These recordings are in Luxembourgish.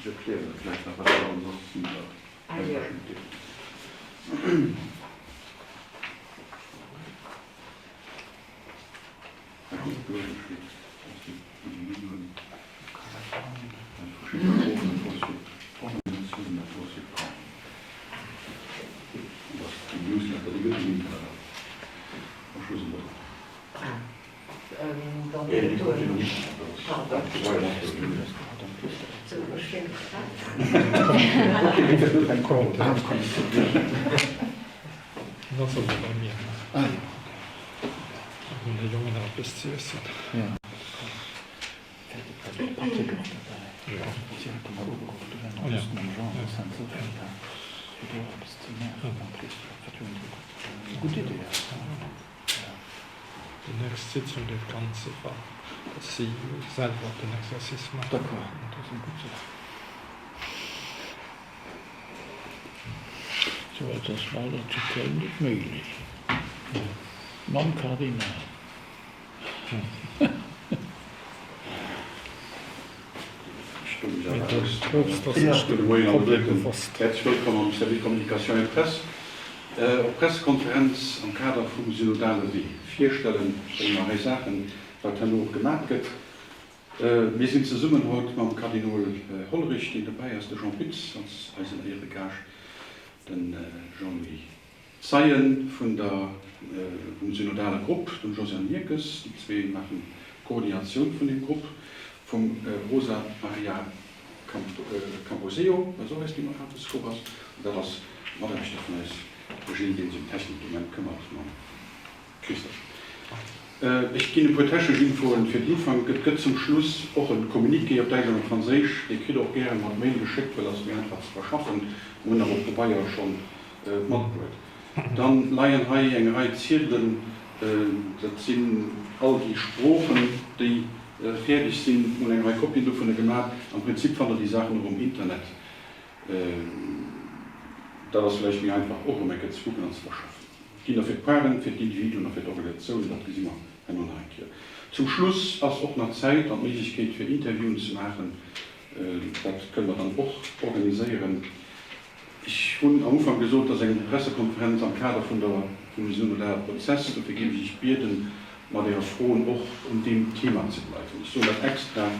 Ech erklären vläicht nach, wat mer ansonsten hei verschidde. Déi nächst Sitzung gëtt ganz iwwer, datt si selwer den Exercice maachen. Dat ass eng gutt Saach. Sou eppes ass leider zu Köln net méiglech. Mam Kardinal. Mee de Poopst ass sech dem Problem bewosst. Häerzlech wëllkomm am Service Communication et Presse. Op Pressekonferenz am Kader vum synodale Wee. Virstellen brénge mer hei Saachen, wat herno och gemat gëtt. Mir sinn zesummen haut mam Kardinol Hollerich, deen dobäi ass, de Jean Pütz als eisen Éieregaascht, de Jean-Louis Zeien vun der vum synodale Grupp, dem Josiane Nierkes, déi zwee maachen d'Koordinatioun vun deem Grupp, vum Rosa Maria Camposeo, wat och eis demokratesch Grupp ass, an dat ass Mataarbechter vun eis, de Gilles, dee sech ëm d'Technik de Moment këmmert, mam Christophe. Ech ginn e puer technesch Infoen fir den Ufank. Et gëtt zum Schluss och e Communiqué op Däitsch an op Franséisch. Dee kritt Der och gäre mat Mail geschéckt, well ass méi einfach ze verschaffen. Mir hunn awer och Pabeier schonn matbruet. Dann leien hei eng Rei Ziedelen, dat sinn all déi Sproochen, déi fäerdeg sinn. Mir hunn eng Rei Kopien dovunner gemaach. Am Prinzip fannt Der déi Saachen och um Internet. Dat ass vläicht méi einfach och erëm eng Kéier ze kucken an ze verschaffen. Et ginn der fir d'Paren, fir d'Individuen a fir d'Organisatiounen, dat gesi mer herno nach eng Kéier. Zum Schluss ass och nach Zäit an d'Méiglechkeet fir Interviewen ze maachen. Dat kënne mer dann och organiséieren. Ech hunn am Ufank gesot, dass eng Pressekonferenz am Kader vun der, vum synodale Prozess, dofir géif ech Iech bieden, mat Äre Froen och un deem Thema ze bleiwen. Ech soen dat extra,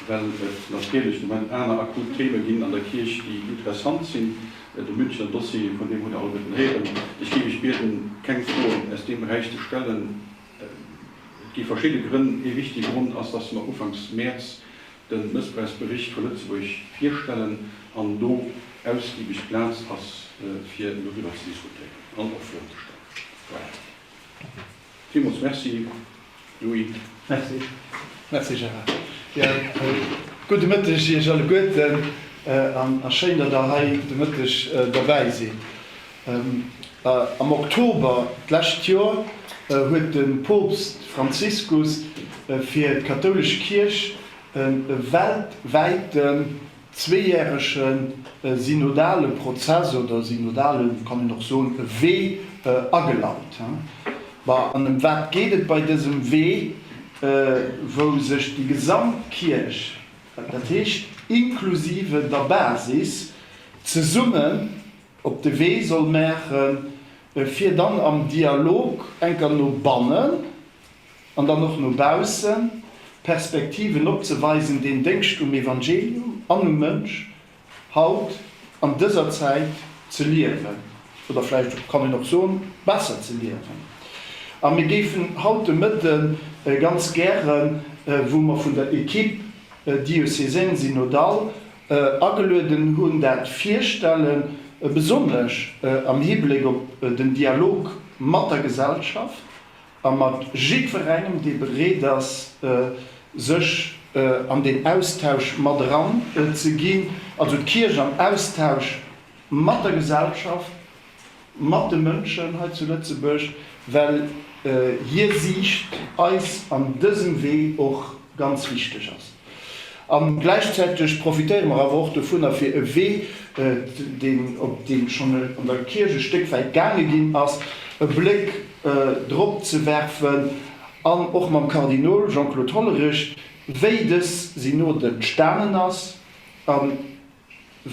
well et natierlech de Moment aner akut Theme ginn an der Kierch, déi interessant sinn. De Münchner Dossier, vun deem hutt Der alleguerten héieren. Ech géif Iech bieden, keng Froen aus deem Beräich ze stellen. Et gi verschidde Grënn. Ee wichtege Grond ass, dass mer ufanks Mäerz de Mëssbrauchsbericht vu Lëtzebuerg virstellen an do ausgiebeg Plaz ass, fir doriwwer ze diskutéieren an och Froen ze stellen. Voilà. Villmools Merci, Louis. Merci. Merci, Gérard. Jo, gudde Mëtteg Iech alleguerten a schéin, datt Der hei de Mëtteg derbäi sidd. Am Oktober d'lescht Joer huet de Poopst Franziskus fir d'kathoulesch Kierch e weltwäiten zweejärege synodale Prozess oder synodale, kann een och soen, Wee agelaut. An ëm wat geet et bei dësem Wee, wou sech déi gesamt Kierch, dat heescht inklusive der Basis, zesummen op de Wee soll maachen, fir dann am Dialog enker no bannen an dann och no baussen Perspektiven opzeweisen, deen Déngscht um Evangelium an um Mënsch haut an dëser Zäit ze liewen, oder vläicht kann een och soen, besser ze liewen. A mir géifen haut de Mëtte ganz gären, wou mer vun der Equipe diocésaine synodale Agelueden hunn, dat virstellen, besonnesch am Hibléck op den Dialog mat der Gesellschaft a mat jiddwerengem, dee bereet ass, sech. an deen Austausch mat eran ze ginn, also d'Kierch am Austausch mat der Gesellschaft, mat de Mënschen hei zu Lëtzebuerg, well hir Siicht eis an dësem Wee och ganz wichteg ass. A gläichzäiteg profitéiere mer awer och dovunner, fir e Wee, deen, op deem schonn an der Kierch e Stéck wäit gaange ginn ass, e Bléck drop ze werfen an och mam Kardinol Jean-Claude Hollerich, wéi dës Synod entstanen ass a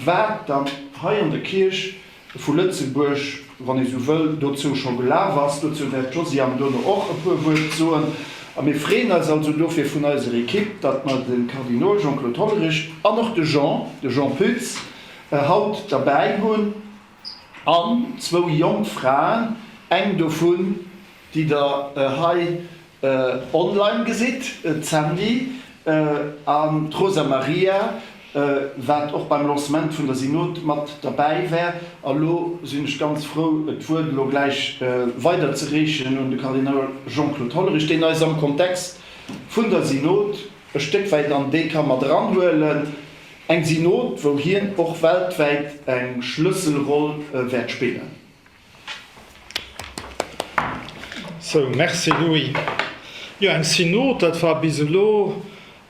wat dann hei an der Kierch vu Lëtzebuerg, wann ee sou wëll, dozou scho gelaf ass. Dozou wäert d'Josiane dono och e puer Wuert soen. A mir freeën eis also dofir vun eiser Equipe, datt mer de Kardinol Jean-Claude Hollerich an och de Jean, de Jean Pütz, haut derbäi hunn an zwou jonk Fraen, eng dovun, déi Der hei online gesitt, d'Sandy an d'Rosa Maria, wat och beim Lancement vun der Synod mat derbäi war. A lo sinn ech ganz frou, d'Wuert elo gläich weiderzereechen un de Kardinol Jean-Claude Hollerich, deen eis am Kontext vun der Synod e Stéck wäit an déi ka mat eranhuelen, eng Synod, wou hien och weltwäit eng Schlësselroll wäert spillen. Sou, merci Louis. Jo, eng Synod, dat war bis elo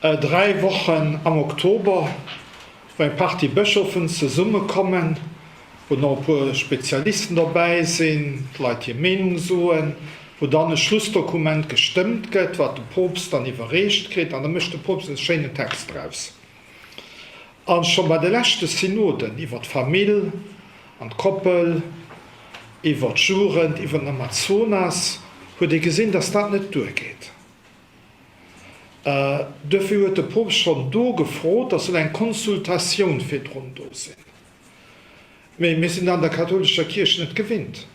3 Wochen am Oktober, wou eng Partie Bëschofen zesummekommen, wou nach e puer Spezialisten dobäi sinn, d'Leit hir Meenung soen, wou dann e Schlussdokument gestëmmt gëtt, wat de Poopst dann iwwerreecht kritt, an da mécht de Poopst e schéinen Text draus. A scho bei de leschte Synoden iwwer d'Famill an d'Koppel, iwwer d'Jugend, iwwer den Amazonas huet ee gesinn, datt dat net duergeet. Duerfir huet de Poopst schonn do gefrot, datt soll eng Consultatioun virdrun do sinn. Mee mir sinn dat an der kathoulescher Kierch net gewinnt.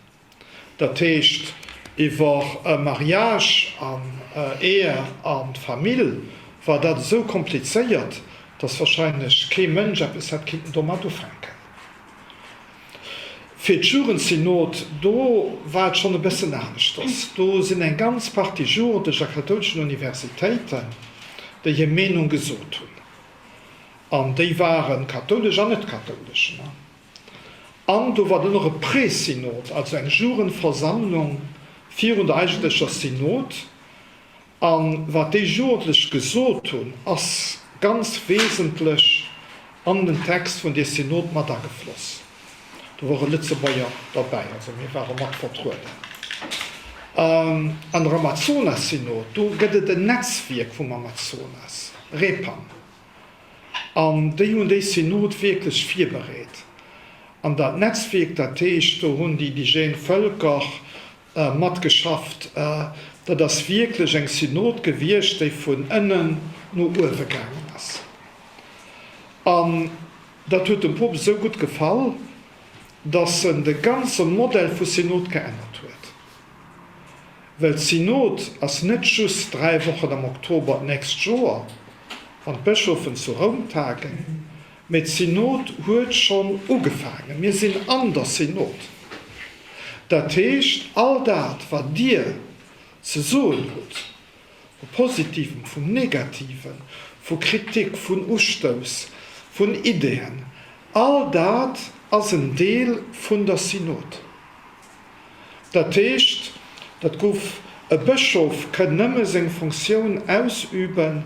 Dat heescht, iwwer Mariage an Ehe an Famill war dat esou komplizéiert, dass wahrscheinlech kee Mënsch eppes hätt kinnten domat ufänken. Fir d'Jugendsynod, do war et schonn e bëssen aneschters. Do sinn eng ganz Partie Jugendlech a kathoulschen Universitéiten, déi hir Meenung gesot hunn. An déi ware kathoulesch an net kathoulesch. An do war dann och e Prä-Synod, also eng Jugendversammlung virun der eigentlecher Synod. A wat déi Jugendlech gesot hunn, ass ganz wesentlech an den Text vun deer Synod mat agefloss. Do wore Lëtzebuerger derbäi, also mir ware mat vertrueden. An der Amazonas-Synod, do gëtt et en Netzwierk vum Amazonas, REPAM. An déi hunn déi Synod wierklech virbereet. An dat Netzwierk, dat heescht, do hunn déi indigène Vëlker matgeschafft. Dat ass wierklech eng Synod gewiescht, déi vun ënnen no uewe gaangen ass. An dat huet dem Poopst esou gutt gefall, datt en de ganze Modell vu Synod geännert huet. Well d'Synod ass net just 3 Wochen am Oktober d'nächst Joer, wann d'Bëschofen zu Roum tagen, mee d'Synod huet schonn ugefaangen. Mir sinn an der Synod. Dat heescht, all dat, wat Dir ze soen hutt, vu Positivem, vum Negativen, vu Kritik, vun Ustouss, vun Ideeën, all dat ass en Deel vun der Synod. Dat heescht, dat gouf, e Bëschof kënn nëmme seng Fonctioun ausüben,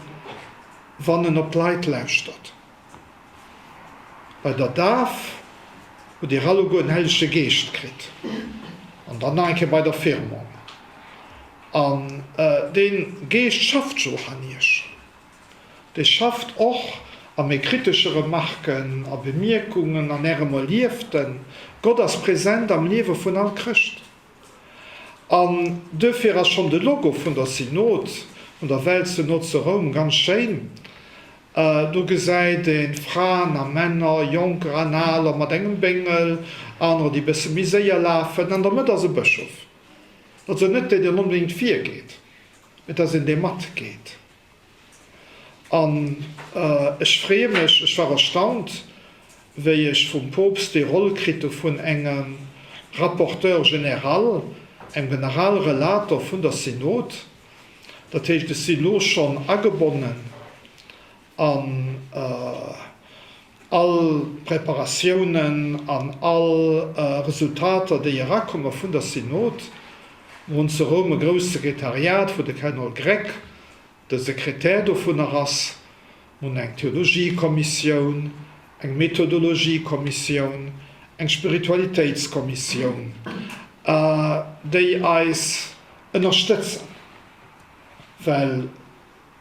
wann en op d'Leit lauschtert. Bei der Daf hutt Dir alleguer den Hellege Geescht kritt an dann nach eng Kéier bei der Firmung. An dee Geescht schafft jo och an Iech. Dee schafft och a méi kritesche Remarken a Bemierkungen an Ärem Erlieften. Gott ass present am Liewe vun all Chrëscht. An duerfir ass schonn de Logo vun der Synod, vun der Weltsynod zu Roum, ganz schéin. Do gesäit ee Fraen a Männer, Jonker an Aler mat engem Béngel, anerer, déi e bësse méi séier lafen. An der Mëtt ass e Bëschof. Also net deen, deen onbedéngt virgeet, mee et ass een, dee matgeet. An ech freeë mech, ech war erstaunt, wéi ech vum Poopst déi Roll kritt hu vun engem Rapporteur général, engem Generalrelator vun der Synod. Dat heescht, ech si lo schonn agebonnen. An all Preparatiounen an all Resultater, déi erakomme vun der Synod, mir hunn zu Roum e grousst Sekretariat, wou de Kardinol Grech de Sekretär dovunner ass, mir hunn eng Theologiekommissioun, eng Methodologiekommissioun, eng Spiritualitéitskommissioun, déi eis ënnerstëtzen, well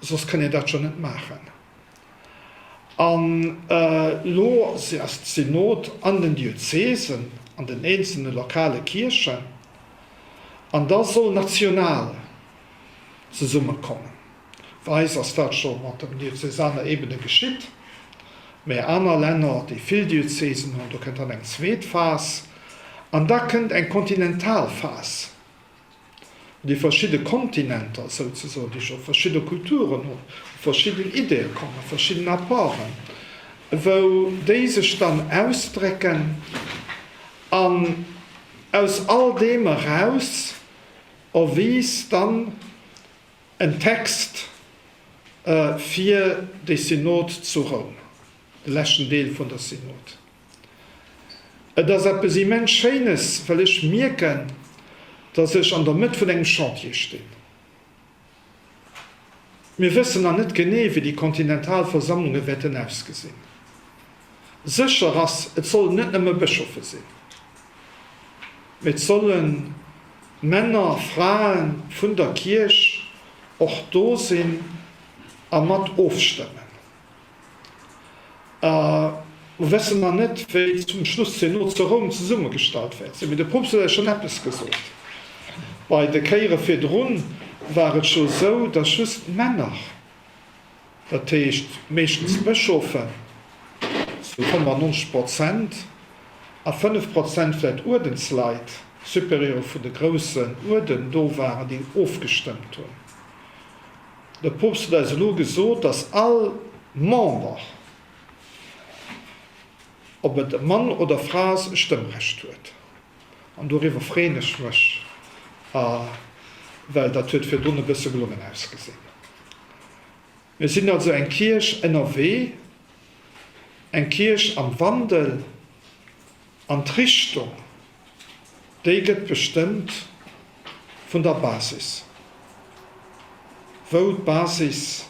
soss kënnt een dat jo net maachen. An elo ass d'Synod an den Diözesen, an den eenzelne lokale Kierchen, an da soll national zesummekommen. Bei eis ass dat scho mat der diözesaner Ebene geschitt, mä aner Länner, déi vill Diözesen hunn, do kënnt dann eng zweet Phas an da kënnt eng kontinental Phas. Déi verschidde Kontinenter souzesoen, déi scho verschidde Kulturen hunn, op verschidden Ideeë kommen, verschidden Apporten, wou déi sech dann ausdrécken an aus all deem eraus erwiisst dann en Text fir déi Synod zu Roum, de leschten Deel vun der Synod. Et ass eppes immens Schéines, well ech mierken, dass ech an der Mëtt vun engem Chantier stinn. Mir wëssen nach net genee, wéi déi kontinental Versammlunge wäerten ausgesinn. Sécher ass, et sollen net nëmme Bëschofe sinn, mee et solle Männer, Frae vun der Kierch och do sinn a mat ofstëmmen. A mer wëssen nach net, wéi zum Schluss d'Synod zu Roum zesummegestallt wäert sinn. Mee de Poopst huet eis schonn eppes gesot. Bei de Kéiere virdrun war et scho sou, datt just d'Männer, dat heescht meeschtens d'Bëschofen, zu 95 Prozent, a 5 Prozent vläicht Uerdensleit, Supérieure vun de groussen Uerden, do waren, déi ofgestëmmt hunn. De Poopst huet eis elo gesot, dass all Member, ob et e Mann oder Fra ass, e Stëmmrecht huet. An doriwwer freeën ech mech, well dat huet virdrun e bësse gelongen ausgesinn. Mir sinn also eng Kierch ënnerwee, eng Kierch am Wandel. An d'Richtung, déi gëtt bestëmmt vun der Basis, wou d'Basis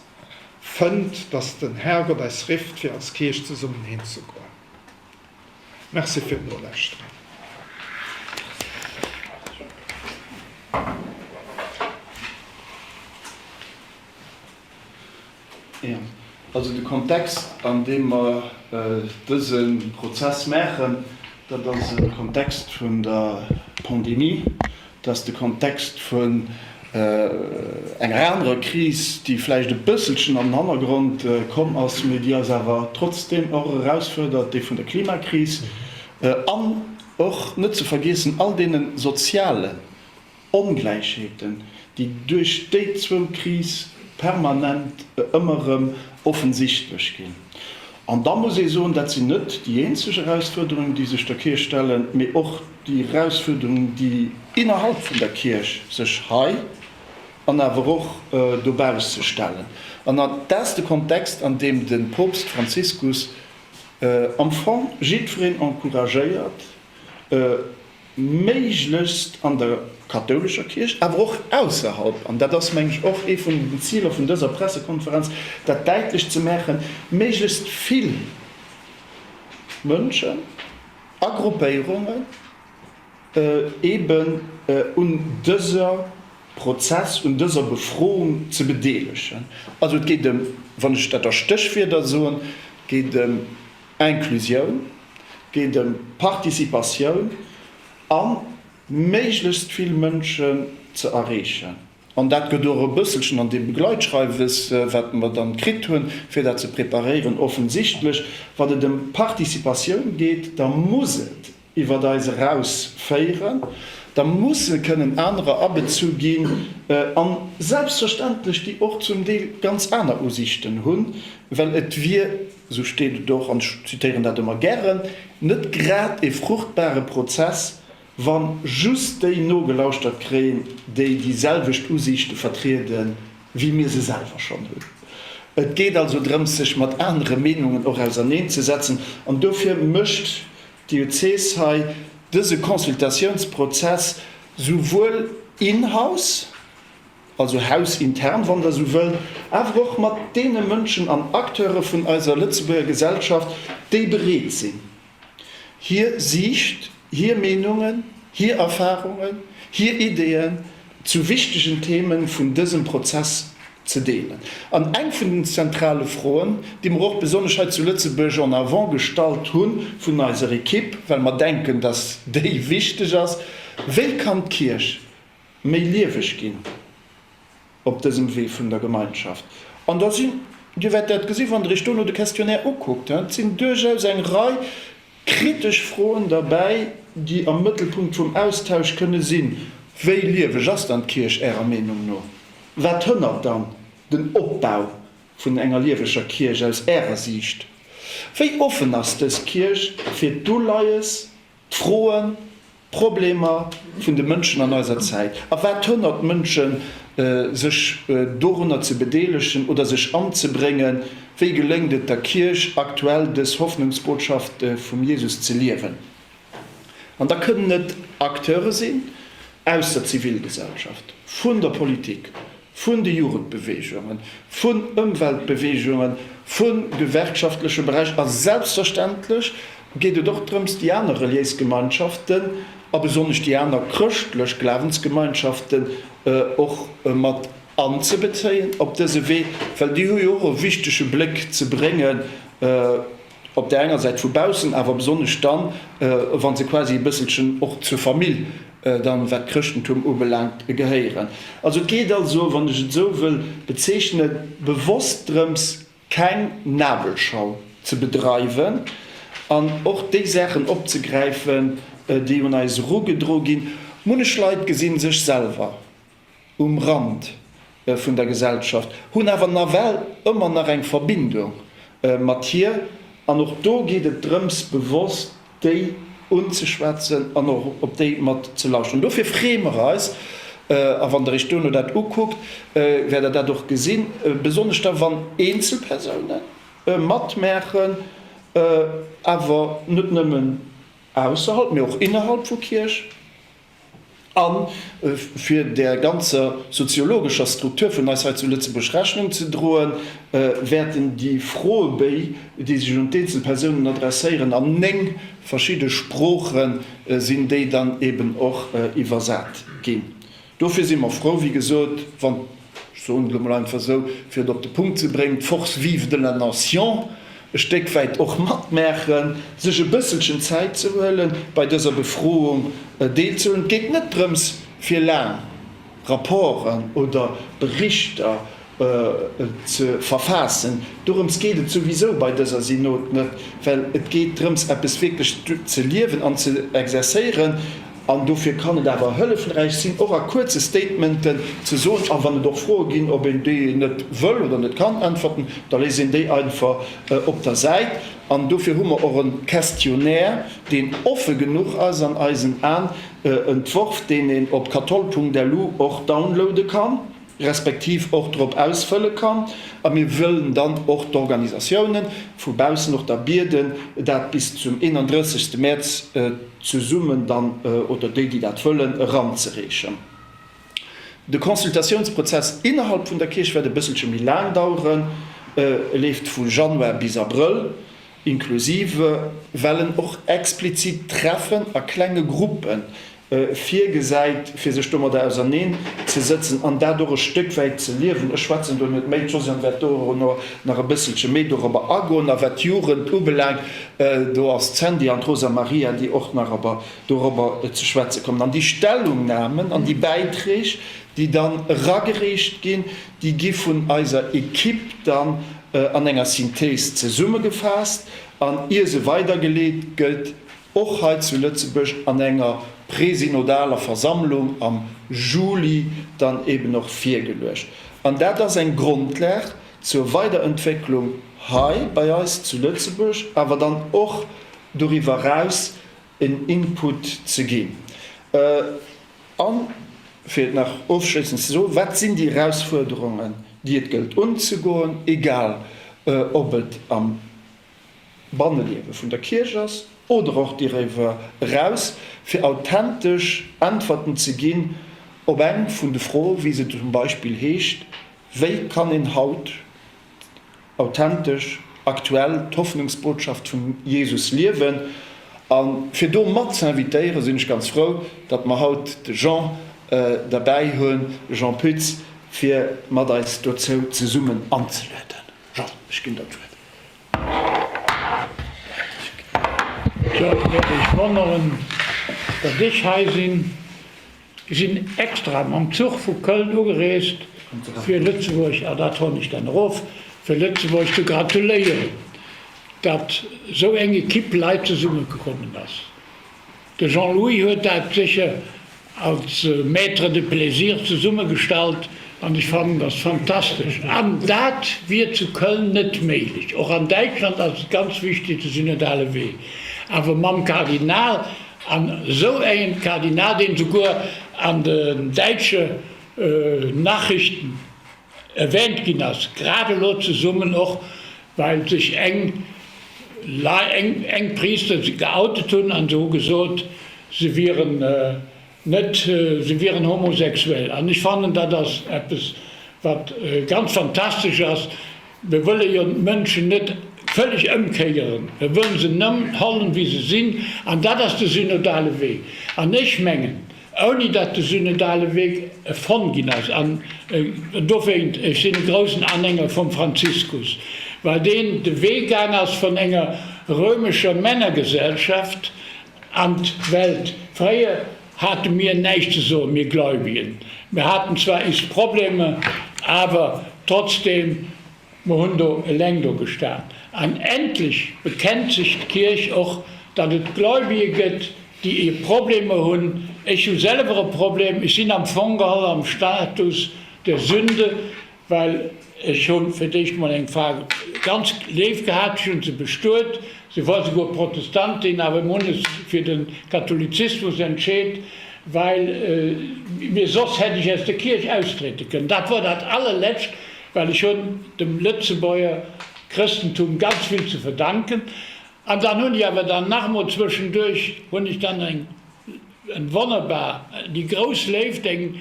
fënnt, dass den Herrgott eis rifft, fir als Kierch zesummen hinzegoen. Merci fir d'Nolauschteren. Also de Kontext, an deem mer dëse Prozess maachen, dat ass e Kontext vun der Pandemie, dat ass de Kontext vun enger anerer Kris, déi vläicht e bësselchen an den Hannergrond komm ass, mee déi eis awer trotzdeem och erausfuerdert, déi vun der Klimakris an och net ze vergiessen all deene sozialen Ongläichheeten, déi duerch déi zwou Krise permanent ëmmer erëm offensichtlech ginn. An da muss ee soen, dat sinn net déi eenzeg Erausfuerderungen, déi sech der Kierch stellen, mee och déi Erausfuerderungen, déi innerhalb vun der Kierch sech hei an awer och dobausse stellen. An dat ass de Kontext, an deem de Poopst Franziskus am Fong jiddwereen encouragéiert, méiglechst an der kathoulescher Kierch, awer och ausserhalb, an dat ass, meng ech, och ee vun den Ziler vun dëser Pressekonferenz, dat däitlech ze maachen, méiglechst vill Mënschen a Gruppéierungen eeben un dëser Prozess, un dëser Befroung ze bedeelegen. Also et geet ëm, wann ech dat a Stéchwierder soen, et geet ëm Inclusioun, geet ëm Participatioun a méiglechst vill Mënschen ze erreechen. An dat gëtt och e bësselchen an deem Begleitschreiwes, wat mer dann kritt hunn, fir dat ze preparéieren, offensichtlech. Wann et ëm Participatioun geet, da muss et iwwert eis eraus féieren, da musse kënnen anerer abezu ginn a selbstverständlech déi och zum Deel ganz aner Usichten hunn, well et wier, esou steet et och, an ech zitéieren dat ëmmer gären, net grad e fruchtbare Prozess, wa just déi nogelauschtert kréien, déi déi selwecht Usiichte vertriede wéi mir se selwer schonn hunn. Et geet also drëms, sech mat anere Meenungen och auserneenzesetzen. An dofir mécht d'Diözes hei dëse Consultatiounsprozess souwuel in-house, also hausintern, wann Der esou wëllt, awer och mat deene Mënschen an Acteure vun eiser Lëtzebuerger Gesellschaft, déi bereet sinn, hir Siicht, hir Meenungen, hir Erfarungen, hir Ideeën zu wichtegen Theme vun dësem Prozess ze deelen. An eng vun den zentrale Froen, déi mer och besonnesch hei zu Lëtzebuerg en avant gestallt hu vun eiser Equipe, well mer denken, dass déi wichteg ass, Wéi kann d'Kierch méi lieweg ginn op dësem Wee vun der Gemeinschaft? An da sinn, Dir wäert dat gesinn, wann Der Iech dono de Questionnaire ukuckt, et sinn duerchaus eng Rei kritesch Froen derbäi, déi am Mëttelpunkt vum Austausch kënne sinn. Wéi lieweg ass dann d'Kierch Ärer Meenung no? Wat hënnert dann den Opbau vun enger lieweger Kierch aus Ärer Siicht? Wéi offen ass dës Kierch fir d'Uleies, d'Froen, d'Problemer vun de Mënschen an eiser Zäit? A wat hënnert d'Mënschen, sech dorunner ze bedeelegen oder sech anzebréngen? Wéi geléngt et der Kierch aktuell, dës Hoffnungsbotschaft vum Jesus ze liewen? An da kënnen et Acteure sinn aus der Zivilgesellschaft, vun der Politik, vun de Jugendbeweegungen, vun Ëmweltbeweegungen, vum gewerkschaftleche Beräich a selbstverständlech geet et och drëms, déi aner reliéis Gemeinschaften a besonnesch déi aner chrëschtlech Glawensgemeinschaften och mat anzebezéien op dëse Wee, well déi hu jo och e wichtege Bléck ze bréngen op där enger Säit vu baussen, awer besonnesch dann, wa se quasi e bësselchen och zur Famill dann, wat d'Chrëschtentum ubelaangt, gehéieren. Also et geet also, wann ech et esou wëll bezeechnen, bewosst drëms, keng Nabelschau ze bedreiwen an och déi Saachen opzegräifen, déi un eis erugedro ginn. Munnech Leit gesi sech selwer um Rand vun der Gesellschaft, hunn awer nawell ëmmer nach eng Verbindung mat hir. An och do geet et drëms, bewosst déi unzeschwätzen an och op déi mat ze lauschteren. Dofir freeë mer eis, a wann Der Iech duerno dat ukuckt, wäert Der dat och gesinn, besonnesch da wann Eenzelpersoune matmaachen, awer net nëmmen ausserhalb, mee och innerhalb vu Kierch. A fir där ganzer soziologescher Struktur vun eis hei zu Lëtzebuerg Rechnung ze droen, wäerten déi Froebéi, déi sech un d'eenzel Persounen adresséieren, an 9 verschidde Sprooche sinn déi dann eben och iwwersat ginn. Dofir si mer frou, wéi gesot, wann, ech soen et elo mol einfach esou, fir et op de Punkt ze bréngen, d'Force vive de la nation e Stéck wäit och matmaachen, sech e bësselchen Zäit ze huelen, bei dëser Befroung deelzehuelen. Et geet net drëms, fir laang Rapporten oder Berichter ze verfaassen. Dorëms geet et souwisou bei dëser Synod net, well et geet drëms, eppes wierklech ze liewen an ze exerzéieren. An dofir kann et awer hëllefräich sinn, och a kuerze Statementen ze soen, a wann et och Froe ginn, ob een déi net wëll oder net kann äntwerten, da léisst een déi einfach op der Säit. An dofir hu mer och e Questionnaire, deen offe genuch ass an eisen Aen, entworf, deen een op kathol.lu och downloade kann. respektiv och drop ausfëlle kann. A mir wëllen dann och d'Organisatiounen vu baussen och da bieden, dat bis zum 31. Mäerz zesummen dann, oder déi, déi dat wëllen, eranzereechen. De Consultatiounsprozess innerhalb vun der Kierch wäert e bësselche méi laang daueren. E leeft vu Januar bis Abrëll, inklusive, well en och explizit Treffen a klenge Gruppen virgesäit, fir sech domadder auserneen ze sëtzen an dat och e Stéck wäit ze liewen. Ech schwätzen do net méi, d'Josiane wäert dono nach e bësselche méi dorobber agoen. A wat d'Jugend ubelaangt, do ass d'Sandy an d'Rosa Maria, déi och nach awer dorobber ze schwätze kommen. An déi Stellungnahmen an déi Bäiträg, déi dann eragereecht ginn, déi gi vun eiser Equipe dann an enger Synthese zesummegefaasst an ier se weidergeleet gëtt, och hei zu Lëtzebuerg an enger presynodaler Versammlung am Juli dann eben och virgeluecht. An dat ass eng Grondlag zur Weiderentwécklung hei bei eis zu Lëtzebuerg, awer dann och doriwwer eraus en Input ze ginn. A fir et nach ofschléissend ze soen, Wat sinn déi Erausfuerderungen? déi et gëllt unzegoen, egal ob et am Banneliewe vun der Kierch ass oder och doriwwer eraus, fir authentesch Äntwerten ze ginn op eng vun de Froe wéi se zum Beispill heescht, Wéi kann een haut authentesch, aktuell d'Hoffnungsbotschaft vum Jesus liewen? A fir do mat z'invitéieren, sinn ech ganz frou, datt mer haut de Jean derbäi hunn, de Jean Pütz, fir mat eis dozou zesummen anzelueden. Jean, ech ginn der d'Wuert. Jo, et wäert Iech wonneren, datt ech hei sinn. Ech sinn extra mam Zuch vu Köln ugereest, fir Lëtzebuerg, a dat hoen ech dann erof, fir Lëtzebuerg ze gratuléieren, datt esou eng Equipe Leit zesummegekommen ass. De Jean-Louis huet dat sécher als Maître de plaisir zesummegestallt an ech fannen dat fantastesch. An dat wier zu Köln net méiglech. Och an Däitschland ass et ganz wichteg, de synodale Wee. Awer mam Kardinal An esou engem Kardinal, deen esouguer an den däitsche Nachrichten erwähnt ginn ass, grad elo zesummen och, well sech eng eng Priister geoutet hunn an se hu gesot, se wieren net, se wieren homosexuell. An ech fannen, dat ass eppes, wat ganz fantastesch ass. Mir wëlle jo d'Mënschen net vëlleg ëmkéieren, mir wëllen se nëmmen hollen, wéi se sinn, an dat ass de synodale Wee. An ech mengen, ouni datt de synodale Wee fonnt ginn ass, an dowéint, ech sinn e groussen Anhänger vum Franziskus, well deen de Wee gaang ass vun enger römescher Männergesellschaft an d'Welt. Fréier hate mir näischt ze soen, mir Gläubigen. Mir haten zwar is Problemer, awer trotzdem, mer hunn do eleng do gestan. An endlech bekennt sech d'Kierch och, datt et Gläubige gëtt, déi hir Problemer hunn. Ech hu selwer e Problem, ech sinn am Fong geholl am Status der Sünde, Well ech hu fir d'éischt mol eng Fra ganz léif gehat, ech hu se bestuet, se war souguer Protestantin, awer mir hunn es fir de Katholizismus entscheet, well mir soss hätt ech aus der Kierch austriede kënnen. Dat wor dat allerlescht, well ech hunn dem Lëtzebuerger Chrëstentum ganz vill ze verdanken. An dann hunn ech awer dann nach emol zwëschenduerch hunn ech dann eng En wonnerbar, déi grouss Léift, eng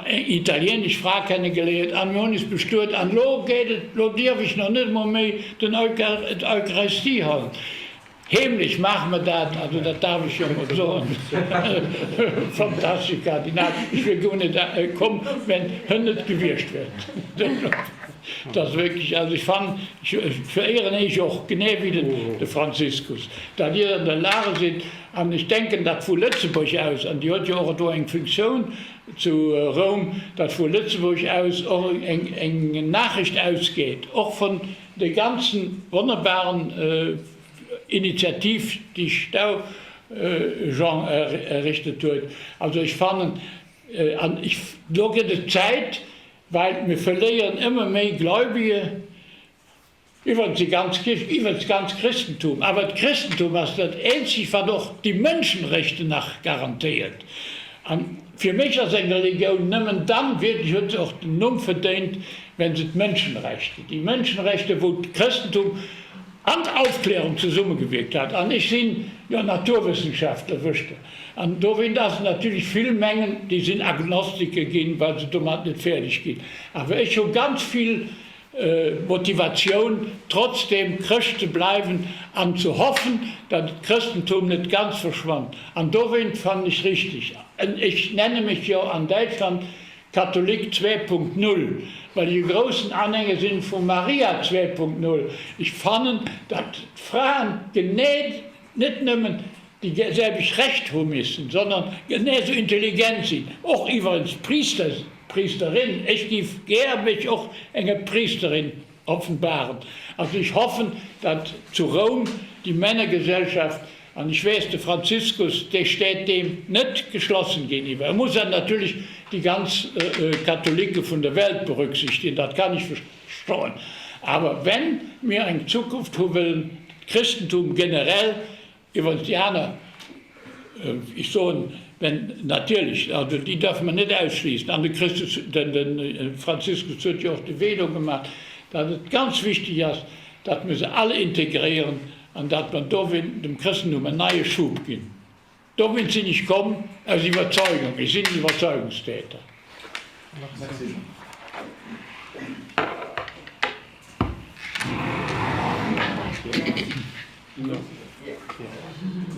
italienesch Fra kennegeléiert an mir hunn is bestuet an lo geet et, lo dierf ech nach net emol méi den d'Eucharistie halen. Heemlech maache mer dat, also dat darf ech jo emol soen. Fantastesch Kardinal, ech wier guer net komm, wenn hën net gewiescht wär. Dat ass wierklech, also ech fannen, ech veréieren Iech och, genee wéi de Franziskus, datt Dir an der Lage sidd, An ech denken, datt vu Lëtzebuerg aus, an Dir huet jo och do eng Funktioun zu Roum, datt vu Lëtzebuerg aus och eng Nachricht ausgeet, och vun de ganzen wonnerbaren Initiativ, déi Stau Jean errichtet huet. Also ech fannen, an ech, do gëtt et Zäit, well mir verléieren ëmmer méi Gläubige, Iwwert déi ganz Kierch, iwwert d'ganz Christentum. Awer d'Christentum ass dat eenzegt, wat och déi Mënschenrechte nach garantéiert. A fir mech ass eng Religioun nëmmen dann wierklech, huet se och den Numm verdéint, wenn se d'Mënschenrechte, déi Mënschenrechte wou d'Christentum an d'Aufklärung zesummegewierkt hat, an ech sinn jo Naturwëssenschaftler, wëscht Der, an dowéint ass et natierlech, vill mengen, déi sinn Agnostiker ginn, well se domat net fäerdeg ginn, awer ech hu ganz vill Motivatioun trotzdem Chrëscht ze bleiwen an ze hoffen, datt d'Chrëstentum net ganz verschwannt. An dowéint fannen ech richteg, ech nenne mech jo an Däitschland Katholik 2.0, well ech e groussen Anhänger sinn vu Maria 2.0, ech fannen, datt d'Fraen genee net nëmmen déi selwecht Recht hu missen, sondern genee esou intelligent sinn, och iwwerens Priester, Priesterin, ech géif gär mech och enger Priesterin offenbaren. Also ech hoffen, datt zu Roum déi Männergesellschaft, an ech weess, de Franziskus, dee steet deem net geschlossen géintiwwer, e muss dann natierlech déi ganz Katholike vun der Welt berücksichtigen, dat kann ech verstoen, awer wenn mir eng Zukunft hu wëllen, d'Christentum generell, Iwwerens déi aner, ech soen. Ben, natierlech, also déi däerfe mer net ausschliessen. An de Christus, den, de Franziskus huet jo och de Wee do gemaach, datt et ganz wichteg ass, datt mer se all integréieren an datt mer dowéint dem Christentum en neie Schub ginn. Dowéint sinn ech komm, aus Iwwerzeugung. Ech sinn en Iwwerzeugungstäter. Merci.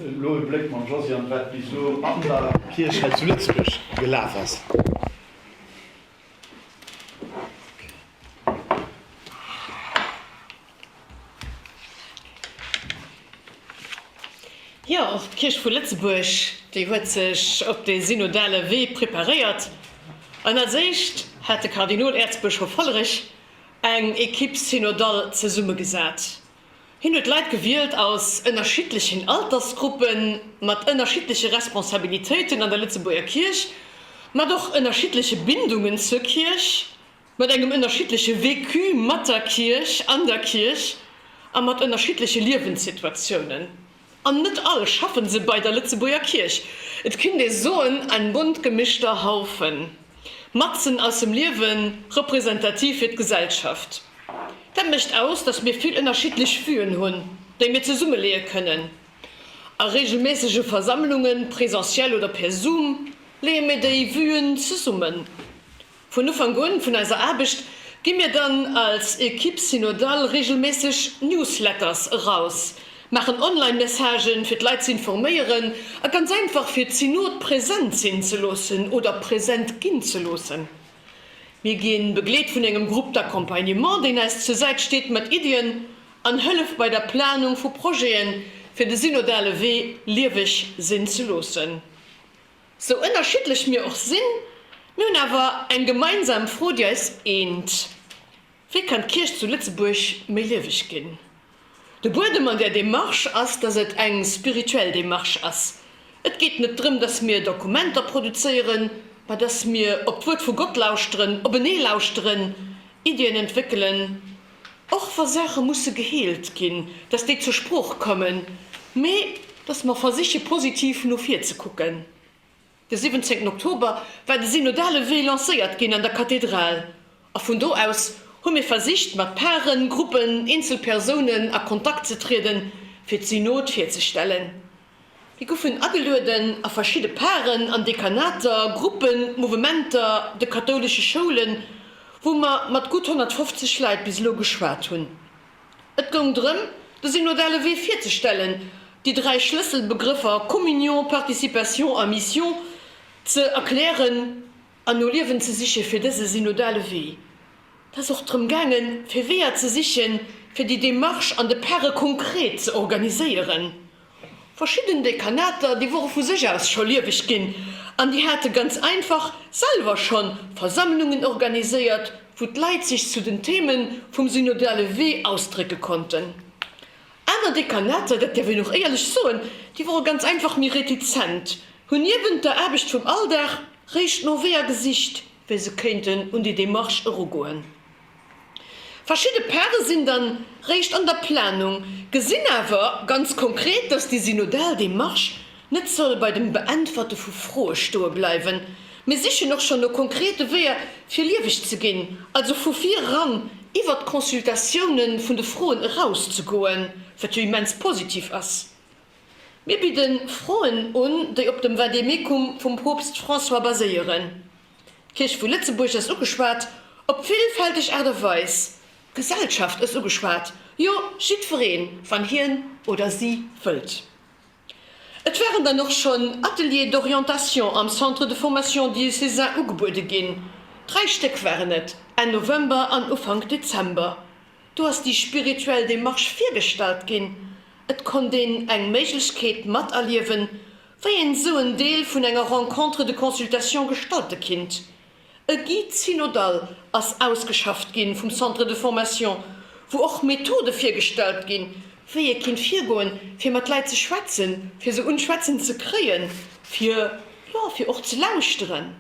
Elo e Bléck mam Josiane, wat bis elo an der Kierch hei zu Lëtzebuerg gelaf ass. Jo, och d'Kierch vu Lëtzebuerg, déi huet sech op dee synodale Wee preparéiert. An als éischt hat de Kardinol-Äerzbëschof Hollerich eng Equipe synodale zesummegesat. Hien huet Leit gewielt aus ënnerschiddlechen Altersgruppen, mat ënnerschiddleche Responsabilitéiten an der Lëtzebuerger Kierch, mat och ënnerschiddleche Bindungen zur Kierch, mat engem ënnerschiddleche Vécu mat der Kierch, an der Kierch a mat ënnerschiddleche Liewenssituatiounen. An net all schaffen se bei der Lëtzebuerger Kierch. Et kinnt ee soen, ein bunt gemischter Haufen. Matzen aus dem Liewen, representativ fir d'Gesellschaft. Dat mécht aus, datt mir vill ënnerschiddlech Vuen hunn, déi mir zesummeleeë kënnen. A reegelméissege Versammlungen, présentiel oder per Zoom, leeë mir déi Vuen zesummen. Vun Ufank un vun eiser Aarbecht gi mir dann als Equipe synodale regelméisseg Newsletters eraus, maachen Online-Messagen fir d'Leit ze informéieren a ganz einfach fir d'Synod present sinn ze loossen oder present ginn ze loossen. Mir gi begleet vun engem Groupe d'accompagnement, deen eis zur Säit steet mat Iddien an hëlleft bei der Planung vu Projeten, fir de synodale Wee lieweg sinn ze loossen. Sou ënnerschiddlech mir och sinn, mir hunn awer eng gemeinsam Fro, déi eis eent, Wéi kann d'Kierch zu Lëtzebuerg méi lieweg ginn? De Buedem an där Demarche ass, dass et eng spirituell Demarche ass. Et geet net drëm, dass mir Dokumenter produzéieren, mä dass mir op d'Wuert vu Gott lauschteren, openee lauschteren, Iddien entwéckelen, och wa Saache musse geheelt ginn, dass déi zur Sprooch kommen, mee dass mer versiche positiv no vir ze kucken. De 17 Oktober war de synodale Wee lancéiert ginn an der Kathedral a vun do aus hu mir versicht mat Paren, Gruppen, eenzel Persounen a Kontakt ze trieden, fir d'Synod virzestellen. Mir goufen agelueden a verschidde Paren an Dekanater, Gruppen, Mouvementer, de kathoulesche Schoulen, wou mer mat gutt 150 Leit bis elo geschwat hunn. Et goung drëm, de synodale Wee virzestellen, déi 3 Schlësselbegrëffer Communion, Participation a Mission ze erklären an no Liewen ze siche fir dëse synodale Wee. Et ass och drëm gaangen, fir Weeër ze sichen, fir déi Demarche an de Pare konkret ze organiséieren. Verschidden Dekanater, déi wore vu sech aus scho lieweg ginn an déi hate ganz einfach selwer scho Versammlungen organiséiert, wou d'Leit sech zu den Theme vum synodale Wee ausdrécke konnten. Aner Dekanater, dat däerf een och éierlech soen, déi wore ganz einfach méi retizent, hunn niewent der Aarbecht vum Alldag réischt no Weeër gesicht, wéi se kéinten un déi Demarche erugoen. Verschidde Pare sinn dann réischt an der Planung, gesinn awer ganz konkret, dass déi synodal Demarche net soll bei dem Beäntwerte vu Froe stoe bleiwen. Mir sichen och schonn no konkrete Weeër fir lieweg ze ginn, also vu vir eran iwwert d'Consultatioune vun de Froen erauszegoen, wat jo immens positiv ass. Mir bidde Froen un, déi op dem Vademecum vum Poopst François baséieren. D'Kierch vu Lëtzebuerg ass ugeschwat, op villfälteg Aart a Weis. D'Gesellschaft ass ugeschwat, jo, jiddwereen, wann hien oder si wëllt. Et waren dann och schonn Ateliers d'orientation am Centre de formation diocésain ugebuede ginn. Dräi Stéck waren et, Enn November an Ufank Dezember. Do ass déi spirituell Demarche virgestallt ginn. Et konnt een eng Méiglechkeet materliewen, wéi een esou en Deel vun enger Rencontre de consultation gestalte kinnt. E Guide synodal ass ausgeschafft ginn vum Centre de formation, wou och Methode virgestallt ginn, wéi ee kinnt virgoen, fir mat Leit ze schwätzen, fir se un d'Schwätzen ze kréien, fir, jo, fir och ze lauschteren.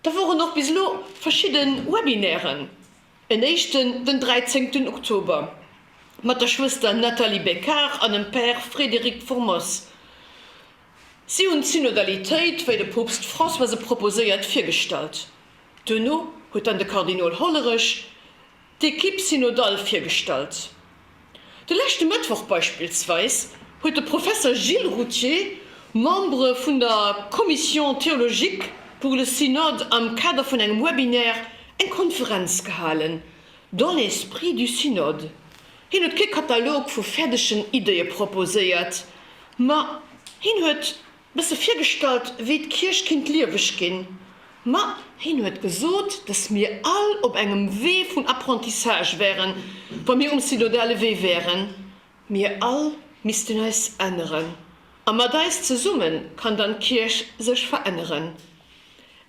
Da woren och bis elo verschidde Webinairen, en éischten den 13 Oktober mat der Schwëster Nathalie Becquart an dem Père Frédéric Formos. Si hunn d'Synodalitéit, wéi de Poopst François se proposéiert, virgestallt. Duerno huet dann de Kardinol Hollerech d'Equipe synodale virgestallt. De leschte Mëttwoch beispillsweis huet de Professer Gilles Routhier Membere vun der Commission théologique pour le synode am Kader vun engem Webinaire eng Konferenz gehalen, Dans l'esprit du synode. Hien huet kee Katalog vu fäerdegen Ideeë proposéiert, ma hien huet bësse virgestallt, wéi d'Kierch kinnt lieweg ginn. Ma hien huet gesot, dass mir all op engem Wee vun Apprentissage wären, wa mir um synodale Wee wären. Mir all missten eis änneren, a mat eis zesumme kann dann d'Kierch sech veränneren.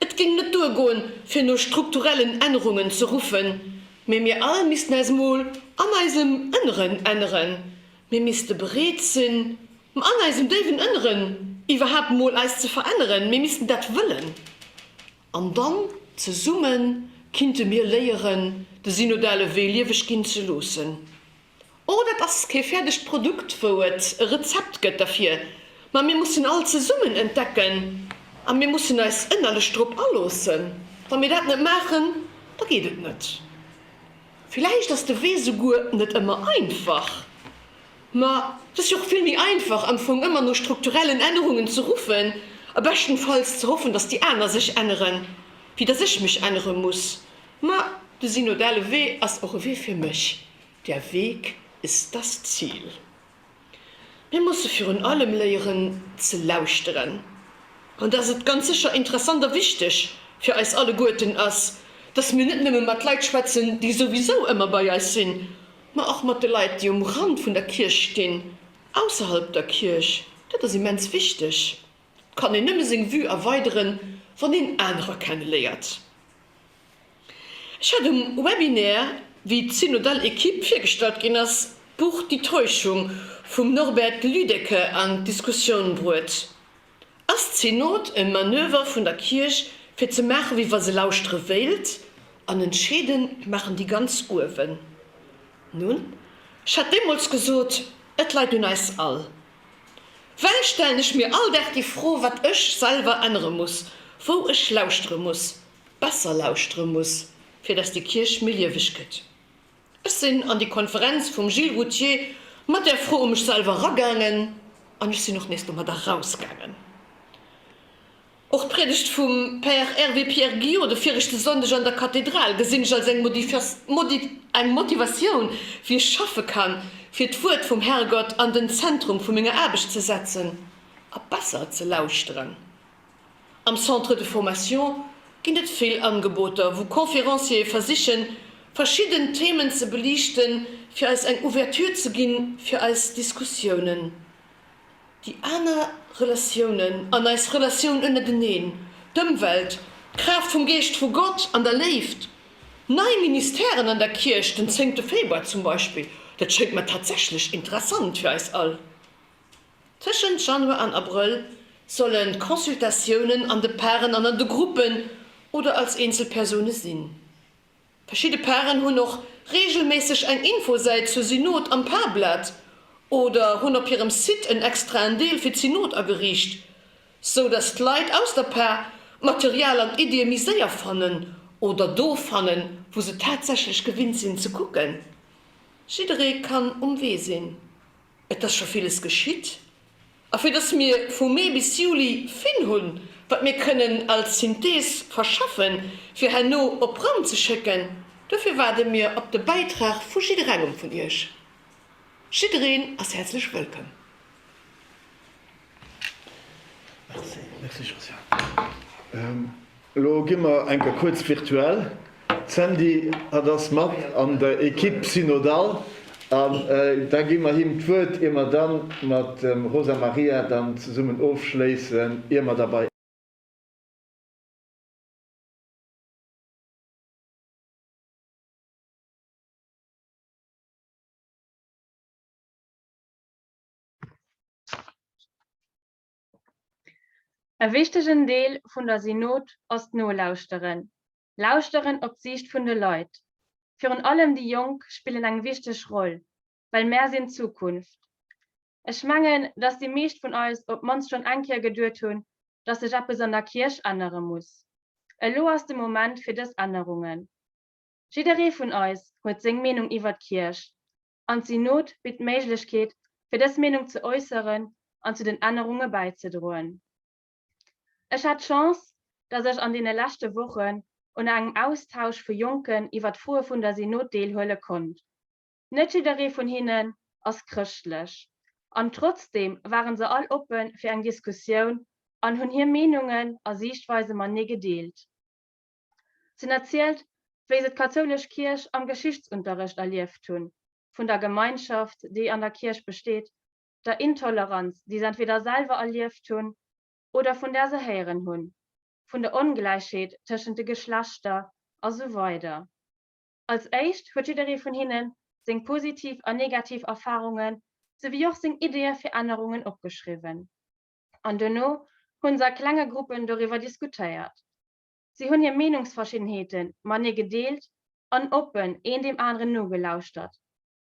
Et géing net duergoen, fir no strukturellen Ännerungen ze ruffen, mee mir all missten eis mol an eisem Ënneren änneren. Mir misste bereet sinn, an eisem déiwen Ënneren iwwerhaapt mol eis ze veränneren. Mir missten dat wëllen. An dann zesumme kinnte mir léieren, de synodale Wee lieweg ginn ze loossen. Oh, dat ass kee fäerdegt Produkt, wou et e Rezept gëtt derfir, ma mir mussen all zesummen entdecken a mir mussen eis ënnerlech drop aloossen. Wa mir dat net maachen, da geet et net. Villäicht ass de Wee souguer net ëmmer einfach, ma et ass jo och vill méi einfach am Fong ëmmer no strukturellen Ännerungen ze ruffen a beschtenfalls ze hoffen, dass déi aner sech änneren, wéi dass ech mech ännere muss. Ma de synodale Wee ass och e Wee fir mech. Der Weg ist das Ziel. Mir musse virun allem léieren ze lauschteren. An dass et ganz sécher interessant a wichteg fir eis alleguerten ass, dass mir net nëmme mat Leit schwätzen, déi souwisou ëmmer bei eis sinn, ma och mat de Leit, déi um Rand vun der Kierch stinn, ausserhalb der Kierch, dat ass immens wichteg. Et kann een nëmme seng Vue erweideren, wann een anerer kenneléiert. Ech hat um Webinaire, wéi d'synodal Equipe virgestallt ginn ass, d'Buch Die Täuschung vum Norbert Lüdecke an d'Diskussioun bruet. Ass d'Synod e Manöver vun der Kierch fir ze maache wéi wa se lauschtere wéilt, an entscheeden maachen déi ganz uewen? Nun, ech hat deemools gesot, et leit un eis all. Well stellen ech mir all Dag déi Fro, wat ech selwer ännere muss, wou ech lauschtere muss, besser lauschtere muss, fir dass déi Kierch méi lieweg gëtt. Ech sinn an déi Konferenz vum Gilles Routhier mat där Fro u mech selwer eragaangen an ech sinn och nees domadder erausgaangen. Och d'Priedegt vum Père Hervé Pierre Guillot de viregte Sonndeg an der Kathedral gesinn ech als eng Motivatioun, wéi ech schaffe kann, fir d'Wuert vum Herrgott an den Zentrum vu menger Aarbecht ze setzen a besser ze lauschteren. Am Centre de formation ginn et vill Angeboter, wou Conférenciere versichen, verschidden Themen ze beliichten, fir eis eng Ouverture ze ginn fir eis Diskussiounen, déi aner Relatiounen an eis Relatioun ënnerteneen, d'Ëmwelt, d'Kraaft vum Geescht vu Gott an der Léift, nei Ministèren an der Kierch, den zéngte Februar zum Beispill, dat schéngt mer tatsächlech interessant fir eis all. Tëschent Januar an Abrëll sollen d'Consultatiounen an de Paren an an de Gruppen oder als Eenzelpersoune sinn. Verschidde Paren hunn och reegelméisseg eng Infosäit zur Synod am Parblat oder hunn op hirem Site en extraen Deel fir d'Synod ageriicht, sou dass d'Leit aus der Par d'Material an d'Iddie méi séier fannen oder do fannen, wou se tatsächlech gewinnt sinn ze kucken. Jidderee kann um Wee sinn. Et ass scho villes geschitt, a fir dass mir vu Mee bis Juli vill hunn, wat mir kënnen als Synthees verschaffen, fir herno op Roum ze schécken, dofir waarde mir op de Bäitrag vu jidderengem vun Iech. Jiddereen ass häerzlech wëllkomm. Merci, merci Josiane. Elo gi mer eng Kéier kuerz virtuell. D'Sandy, hatt ass mat an der Equipe synodale an da gi mer him d'Wuert, ier mer dann mat dem Rosa Maria dann zesummen ofschléissen, ier mer da bei. E wichtegen Deel vun der Synod ass d'Nolauschteren. Lauschteren op d'Siicht vun de Leit. Virun allem déi Jonk spillen eng wichteg Roll, well mär sinn d'Zukunft. Ech mengen, dass déi meescht vun eis op d'mannst schonn eng Kéier geduet hunn, dass sech eppes an der Kierch ännere muss. Elo ass de Moment fir dës Ännerungen. Jidderee vun eis huet seng Meenung iwwer d'Kierch, an d'Synod bitt d'Méiglechkeet, fir dës Meenung ze äusseren an zu den Ännerunge bäizedroen. Ech hat d'Chance, dass ech an deene leschte Wochen un engem Austausch vu Jonken iwwer d'Froe vun der Synod deelhuele konnt. Net jidderee vun hinnen ass chrëschtlech, an trotzdeem waren se all oppe fir eng Diskussioun an hunn hir Meenungen a Siichtweise matenee gedeelt. Se hunn erzielt, wéi se d'kathoulesch Kierch am Geschichtsunterrecht erlieft hunn, vun der Gemeinschaft, déi an der Kierch besteet, der Intoleranz, déi se entweder selwer erlieft hunn oder vun där se héieren hunn, vun der Ongläichheet tëschent de Geschlechter a sou weider. Als éischt huet jidderee vun hinnen seng positiv an negativ Erfarunge souwéi och seng Ideeë fir Ännerungen opgeschriwwen. An dono hunn se a klenge Gruppen doriwwer diskutéiert. Si hunn hir Meenungsverschiddenheete matenee gedeelt an oppen een deem aneren nogelauschtert.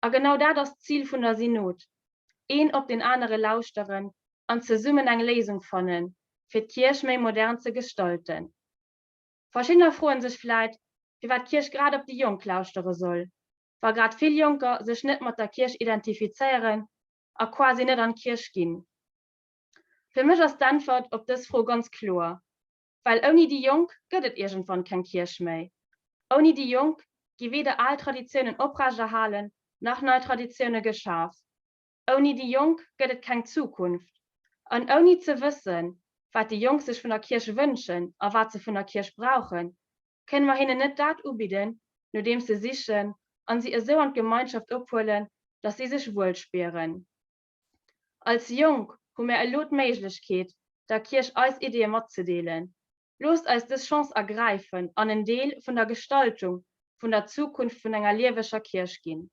A genau dat ass d'Zil vun der Synod, een op deen anere lauschteren an zesummen eng Léisung fannen, fir d'Kierch méi modern ze gestalten. Verschiddener froen sech vläit, firwat d'Kierch grad op déi Jonk lauschtere soll, wa grad vill Jonker sech net mat der Kierch identifizéieren a quasi net an d'Kierch ginn. Fir mech ass d'Äntwert op dës Fro ganz kloer, Well ouni déi Jonk gëtt et iergendwann keng Kierch méi. Ouni déi Jonk gi weder al Traditiounen oprechterhalen, nach nei Traditioune geschaf. Ouni déi Jonk gëtt et keng Zukunft. An ouni ze wëssen, wat déi Jonk sech vun der Kierch wënschen a wat se vun der Kierch brauchen, kënne mer hinnen net dat ubidden, nodeems se sichen, an si esou an d'Gemeinschaft ophuelen, datt si sech wuel spieren. Als Jonk hu mär elo d'Méiglechkeet, der Kierch eis Ideeë matzedeelen. Loosst eis dës Chance ergräifen an en Deel vun der Gestaltung vun der Zukunft vun enger lieweger Kierch ginn.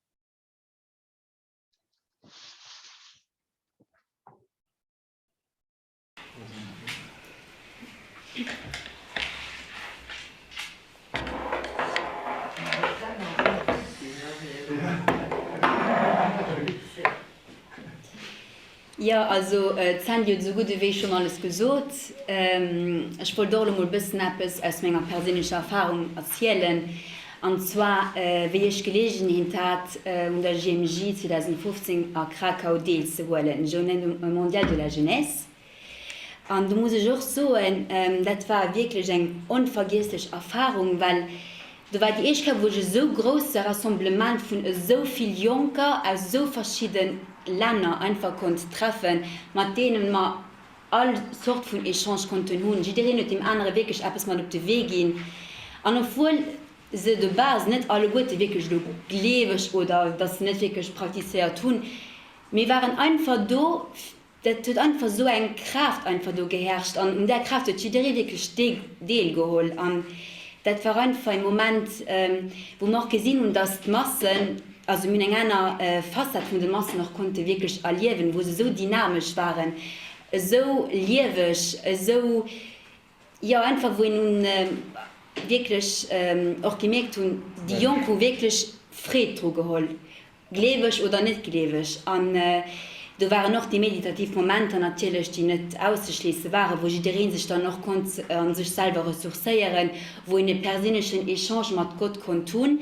Jo, also d'Sandy huet esou gutt ewéi schonn alles gesot. Ech wollt och elo mol e bëssen eppes aus menger perséinlecher Erfahrung erzielen, an zwar wéi ech Geleegenheet hat un der JMJ 2015 a Krakau deelzehuelen, Journée mondiale de la jeunesse. An do muss ech och soen, dat war wierklech eng onvergiesslech Erfahrung, well do war déi éischt Kéier, wou ech esou grousse Rassemblement vun esou vill Jonker aus esou verschidde Länner einfach konnt treffen, mat deene mer all Zort vun Echange konnten hunn. Jiddereen huet deem anere wierklech eppes mat op de Wee ginn. An obwuel se de base net alleguerte wierklech elo gleeweg oder datt se net wierklech praktizéiert hunn, mir waren einfach do, Dat huet einfach esou eng Kraaft einfach do geherrscht an un där Kraaft huet jidderee wierklech deelgeholl an dat war einfach e Moment, wou mer och gesinn hunn, dass d'Massen, also mir hunn eng aner Facette vun de Massen och konnte wierklech erliewen, wou se esou dynamesch waren, esou lieweg, esou, jo einfach wou een un wierklech och gemierkt hunn, déi Jonk hu wierklech Freed dru geholl. Gleeweg oder net gleeweg. An do waren och déi meditativ Momenter natierlech, déi net auszeschléisse waren, wou jidderee sech dann och konnt a sech selwer ressourcéieren, wou een e perséinlechen Echange mat Gott konnt hunn.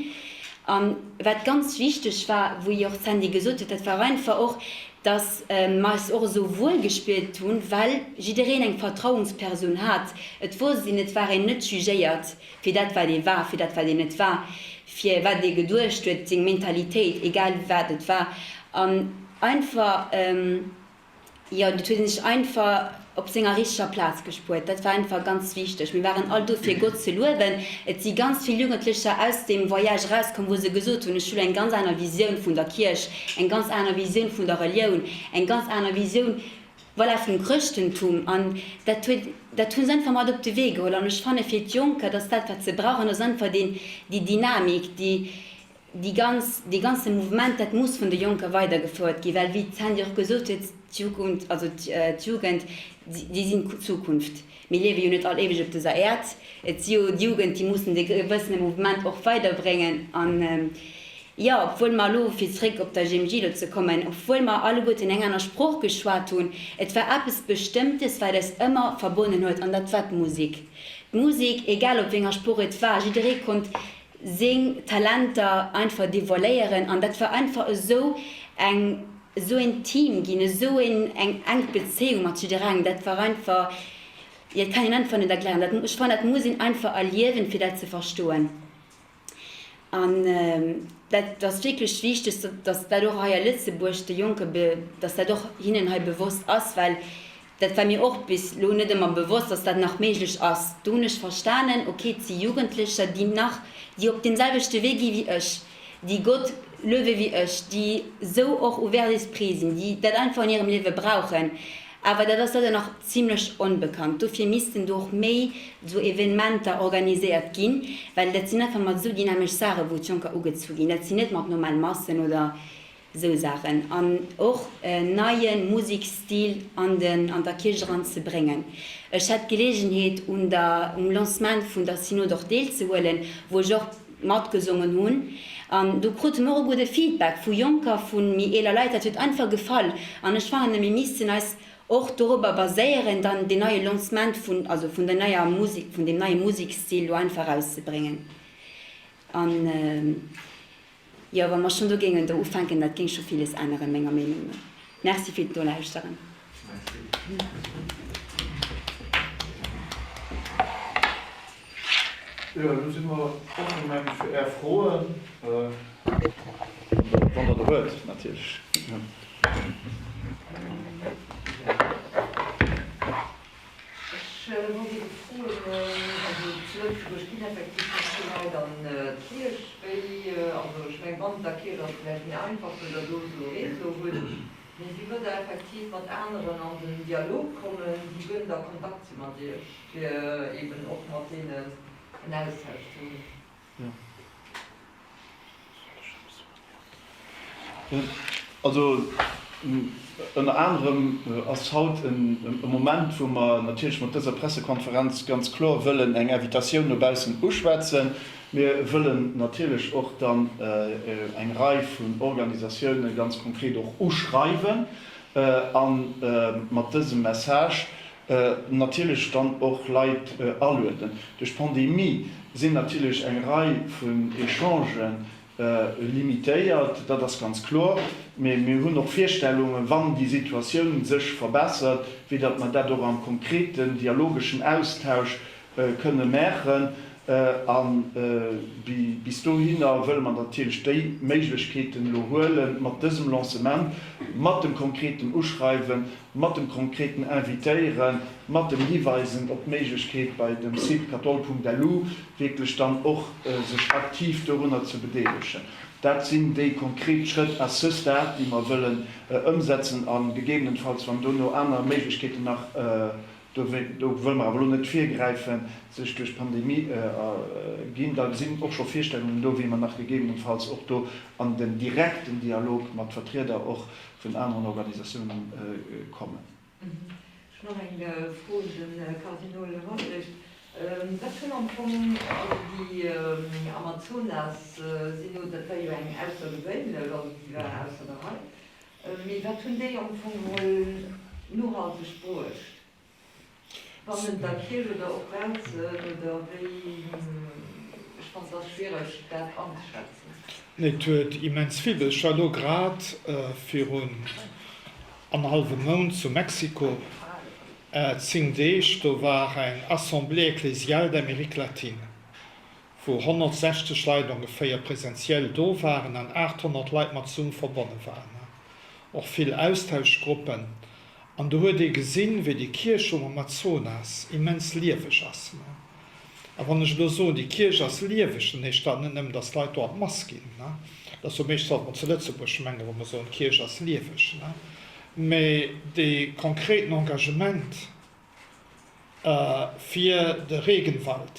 A wat ganz wichteg war, wéi och d'Sandy gesot huet, dat war einfach och, dass mer eis och esou wuel gespiert hunn, well jiddereen eng Vertrauenspersoun hat. Et wosst een, et war een net jugéiert. Fir dat wat ee war, fir dat wat een net war, fir wat ee geduecht huet, seng Mentalitéit, egal wat et war. An einfach, jo, et huet ee sech einfach op senger richteger Plaz gespuert. Dat war einfach ganz wichteg. Mir waren all do fir Gott ze luewen. Et si ganz vill Jugendlecher aus deem Voyage erauskomm, wou se gesot hunn, ech hu lo eng ganz aner Visioun vun der Kierch, eng ganz aner Visioun vun der Relioun, eng ganz aner Visioun Voilà, vum Chrëschtentum. An dat huet, dat hu se einfach mat op de Wee geholl. An ech fanne fir d'Jonker, dass dat, wat se brauchen, ass einfach deen, déi Dynamik, déi, déi ganz, dee ganze Mouvement, dat muss vun de Jonke weidergefouert ginn, well, wéi d'Sandy och gesot huet, d'Jugend, also d'Jugend, déi sinn d'Zukunft. Mir liewe jo net all éiweg op dëser Äerd. Et si jo d'Jugend, déi mussen dee gewëssene Mouvement och weiderbréngen. An. Jo, obwuel mer elo, fir zréck op der GMG elo ze kommen, obwuel mer alleguerten eng aner Sprooch geschwat hunn, et war eppes Bestëmmtes, wat eis ëmmer verbonnen huet, an dat war d'Musek. D'Musek, egal op wéi enger Sprooch et war, jidderee konnt seng Talenter einfach devoiléieren an dat war einfach esou eng, esou een Team ginn, esou een, eng enk Bezéiung mat jidderengem, dat war einfach, jo, dat kann een einfach net erklären. Dat, ech fannen, dat muss een einfach erliewen, fir dat ze verstoen. An dat ass wierklech wichteg, datt dat och hei a Lëtzebuerg de Jonke, datt dat och hinnen hei bewosst ass, well dat war mir och bis elo net ëmmer bewosst, datt dat nach méiglech ass. Do hunn ech verstanen, ok, et si Jugendlecher, déi nach, déi op deem selwechte Wee gi wéi ech, déi Gott luewe wéi ech, déi esou och ouvert d'esprit sinn, déi dat einfach an hirem Liewe brauchen. Awer dat ass leider nach zimlech onbekannt. Dofir missten do och méi esou Evenementer organiséiert ginn, well dat sinn einfach mat esou dynamesch Saache wou d'Jonker ugezu ginn. Dat sinn net mat normal Massen oder esou Saachen. An och en neie Musekstil an den an der Kierch eran ze bréngen. Ech hat d'Geleegenheet un der um Lancement vun der Synod och deelzehuelen, wou ech och matgesongen hunn an do krute mer och e gudde Feedback vu Jonker, vu méi eeler Leit, dat huet einfach gefall an ech fannen, mir missten eis och dorobber baséieren, dann deen neie Lancement vun, also vun der neier Musek, vun deem neie Musekstil do einfach erauszebréngen an jo, wa mer schonn do géingen do ufänken, dat géing scho villes änneren, menger Meenung no. Merci fir d'Nolauschteren. Jo, elo si mer offen, meng ech, fir Är Froen, wann Der der huet natierlech. Ech wollt ebe froen, also zu Lëtzebuerg ginn effektiv net vill Leit an d'Kierch, wéi, also ech meng bannent der Kierch ass et vläicht méi einfach, well der do esou e Réseau hutt, mee wéi wëllt Der effektiv mat aneren an den Dialog kommen, déi guer net a Kontakt si mat Iech? Fir eben och mat deenen en Austausch ze hunn. Also ënner anerem ass haut e Moment, wou mer natierlech mat dëser Pressekonferenz ganz kloer wëllen eng Invitatioun no baussen uschwätzen. Mir wëllen natierlech och dann eng Rei vun Organisatioune ganz konkret och uschreiwen a mat dësem Message natierlech dann och Leit alueden. Duerch d'Pandemie sinn natierlech eng Rei vun Echangen limitéiert, dat ass ganz kloer. Mee mir hunn och Virstellungen, wann déi Situatioun sech verbessert, wéi datt mer dat och am konkreten dialogeschen Austausch kënne maachen. A bis dohinner wëlle mer natierlech déi Méiglechkeeten elo huelen, mat dësem Lancement, mat dem konkreten Uschreiwen, mat dem konkreten Invitéieren, mat dem Hiweisen op d'Méiglechkeet bei dem Site kathol.lu wierklech dann och sech aktiv dorunner ze bedeelegen. Dat sinn déi konkret Schrëtt à ce stade, déi mer wëllen ëmsetzen a gegebenenfalls, wann dono aner Méiglechkeeten nach, do wëlle mer awer elo net virgräifen, sech duerch d'Pandemie erginn, da sinn och scho Virstellungen do, wéi mer nach gegebenenfalls och do an den direkten Dialog mat Vertrieder och vun aneren Organisatiounen kommen. Ech hunn och eng Fro un de Kardinol Hollerich. Wat hunn am Fong, also déi Amazonas-Synod, dat war jo eng aussergewéinlech, also déi war ausser der Rei, mee wat hunn déi am Fong emol nohalteg bruecht? Bannent der Kierch oder och baussen, oder wéi? Ech fannen et ass schwiereg dat anzeschätzen. Nee, et huet immens vill. Ech war elo grad virun annerhallwem Mount zu Mexiko, 10 Deeg, do war eng Assemblée ecclésiale d'Amérique latine, wou 160 Leit ongeféier presentiell do waren an 800 Leit mat Zoom verbonne waren. Och vill Austauschgruppen. An do huet ee gesinn, wéi déi Kierch um Amazonas immens lieweg ass. A wann ech elo soen, déi Kierch ass lieweg, dann heescht dat net nëmmen, datt d'Leit do an d'Mass ginn. Dat ass jo meeschtens wat mer zu Lëtzebuerg mengen, wa mer soen, d'Kierch ass lieweg. Mä dee konkreten Engagement fir de Regenwald,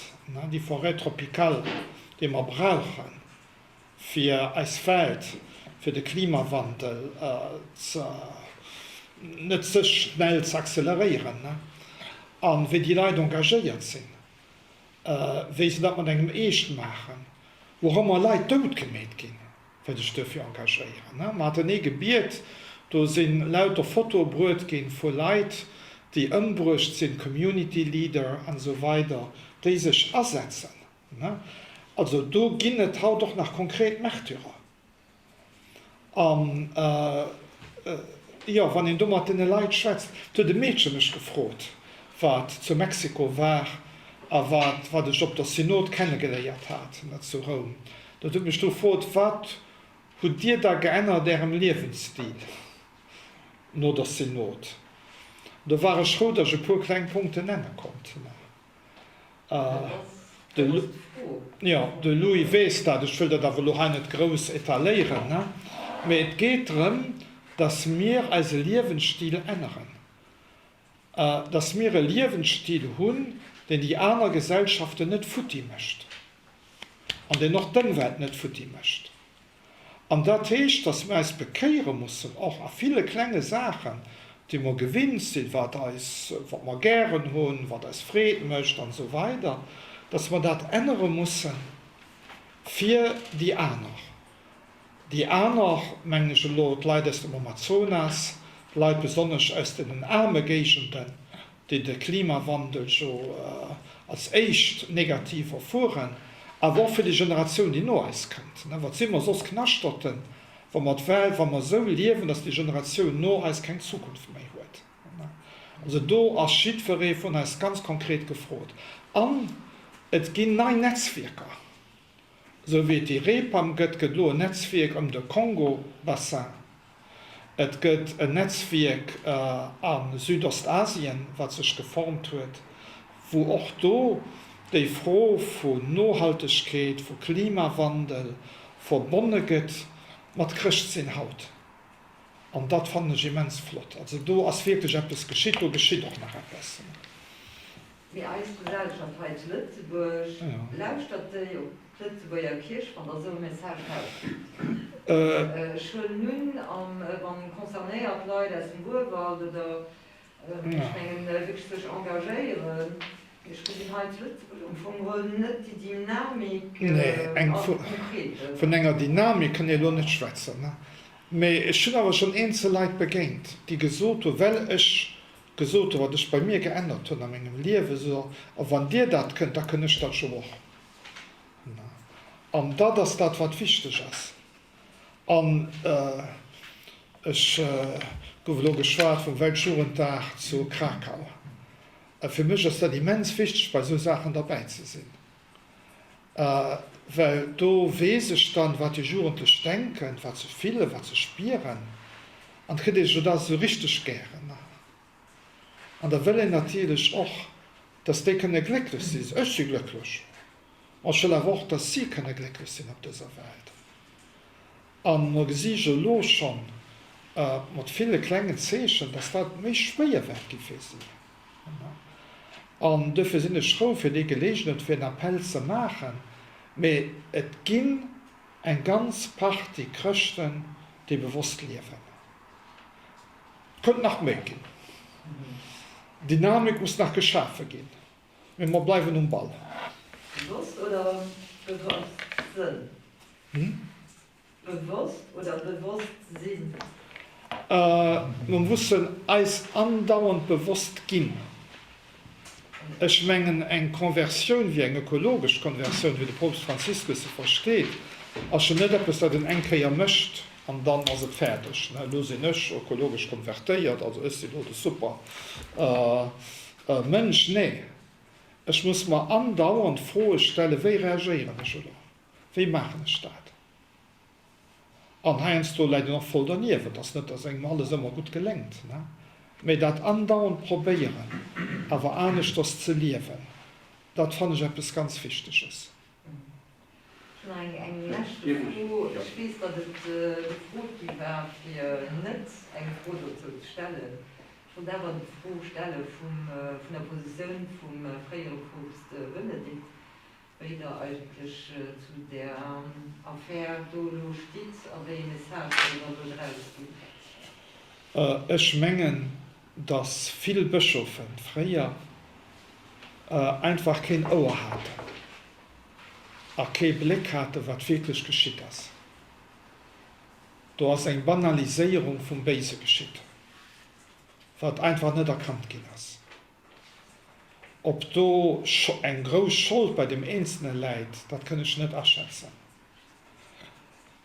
déi Forêt tropicale, déi mer brauchen, fir eis Welt, fir de Klimawandel ze net ze schnell ze acceleréieren, a wéi déi Leit engagéiert sinn, wéi se dat mat engem Eescht maachen, wou och ëmmer Leit doutgemeet ginn. Fir sech duerfir engagéieren. Mer haten ee gebiet, do si lauter Fotoe bruet ginn vu Leit, déi ëmbruecht sinn, Community Leader an esou weider, déi sech asetzen. Also do ginn et haut och nach konkret Märtyrer. An jo, wann een do mat deene Leit schwätzt, et huet e Meedche mech gefrot, wat zu Mexiko war a wat, wat ech op der Synod kennegeléiert hat, zu Roum, dat huet mech du gefrot, Wat hutt Dir da geännert Ärem Liewensstil no der Synod? Do war ech frou, datt ech e puer kleng Punkten nenne konnt. Jo, de Louis weess dat, ech wëll dat awer elo hei net grouss etaléieren, mee et geet drëm, datt mir eise Liewensstil änneren, datt mir e Liewensstil hunn, deen déi aner Gesellschaften net futti mécht an deen och d'Ëmwelt net futti mécht. An dat heescht, dass mir eis bekéiere mussen, och a ville klenge Saachen, déi mer gewinnt sinn, wat eis, wat mer gären hunn, wat eis Freed mécht an esou weider, dass mer dat ännere mussen fir déi aner. Déi aner, mengen ech elo d'Leit aus dem Amazonas, d'Leit besonnesch aus deenen aarme Géigenden, déi de Klimawandel jo als éischt negativ erfueren, awer och fir déi Generatioun, déi no eis kënnt. Wat si mer soss Knaschterten, wa mer d'Welt, wa mer esou liewen, datt déi Generatioun no eis keng Zukunft méi huet? Also do ass jiddweree vun eis ganz konkret gefrot. An et ginn nei Netzwierker. Esou wéi et déi REPAM gëtt, gëtt elo en Netzwierk ëm de Kongo-Bassin. Et gëtt en Netzwierk a Südostasien, wat sech geformt huet, wou och do déi Fro vun Nohaltegkeet, vu Klimawandel verbonne gëtt mat Chrëschtsinn haut. An dat fannen ech immens flott. Also do ass wierklech eppes geschitt, do geschitt och nach eppes. Mee eis Gesellschaft hei zu Lëtzebuerg, lauschtert déi op d'Lëtzebuerger Kierch, wann Der esou e Message rausgitt? Ech huelen un, wann concernéiert Leit aus dem Urwald oder, ech mengen, wierklech sech engagéieren. Mee ech gesinn hei zu Lëtzebuerg am Fong geholl net déi Dynamik am Konkreten. Vun enger Dynamik kënnt ee elo net schwätzen. Mee ech hunn awer schonn eenzel Leit begéint, déi gesot hunn, well ech gesot hunn, wat ech bei mir geännert hunn a mengem Liewen, esou, a wann Dir dat kënnt, da kënn ech dat jo och. An dat ass dat, wat wichteg ass. An ech gouf elo geschwat vum Weltjugenddag zu Krakau. Fir mech ass dat immens wichteg, bei esou Saachen derbäi ze sinn, well do weess ech dann, wat déi Jugendlech denken, wat se fillen, wat se spieren. An kritt ee jo da sou richteg gären. An da wëll een natierlech och, dass déi kënne glécklech sinn. Ech si glécklech, ma ech wëll awer och, dass si kënne glécklech sinn op dëser Welt. A mer gesi jo elo schonn mat ville klengen Zeechen, dass dat méi schwéier wäert gi fir si. An duerfir sinn ech frou fir déi Geleegenheet, fir en Appell ze maachen. Mee et ginn eng ganz Partie Chrëschten, déi bewosst liewen. Et kënnt nach méi ginn. Dynamik muss nach geschafe ginn, mee mer bleiwen um Ball. Bewosst oder Bewosstsënn? Bewosst oder Bewosstsinn? Mer mussen eis andauernd bewosst ginn. Ech mengen, eng Konversioun wéi eng ökologesch Konversioun, wéi de Poopst Franziskus se versteet, ass jo net eppes, dat een eng Kéier mécht an dann ass et fäerdeg. Elo sinn ech ökologesch konvertéiert, also ech sinn elo de super Mënsch. Nee, ech muss mer andauernd Froe stellen, Wéi reagéieren ech elo? Wéi maachen ech dat? An heiansdo läit een och voll dernieft. Et ass net, dass engem alles ëmmer gutt geléngt, mä dat andauernd probéieren, awer aneschters ze liewen, dat fannen ech eppes ganz Wichteges. Ech hunn nach eng leschte Fro. Ech weess, datt et gefrot gi war, fir net eng Fro dozou ze stellen. Ech wollt awer d'Fro stelle vun der Positioun vum fréiere Poopst Benedikt. Wéi Der eigentlech zu där Affär do elo stitt a wéi ee Message Der da wëllt erausginn. Ech mengen, datt vill Bëschofe fréier einfach keen Ouer haten a kee Bléck haten, wat wierklech geschitt ass. Do ass eng Banaliséierung vum Béise geschitt, wat einfach net erkannt ginn ass. Ob do eng grouss Schold bei dem Eenzelne läit, dat kënn ech net aschätzen.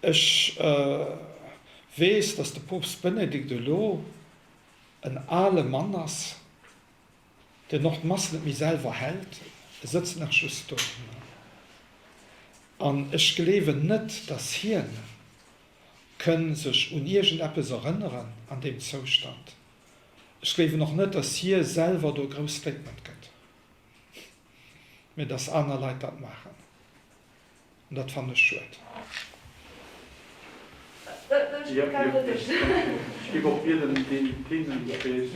Ech weess, datt de Poopst Benedikt elo en ale Mann ass, deen och d'Mass net méi selwer hält, e sëtzt nach just do. An ech gleewen net, datt hien kënn sech un iergendeppes erënneren an deem Zoustand. Ech gleewen och net, datt hie selwer do e grousst Statement gëtt, mee datt aner Leit dat maachen. An dat fannen ech schued. Ech géif och bieden, deen Themenkrees.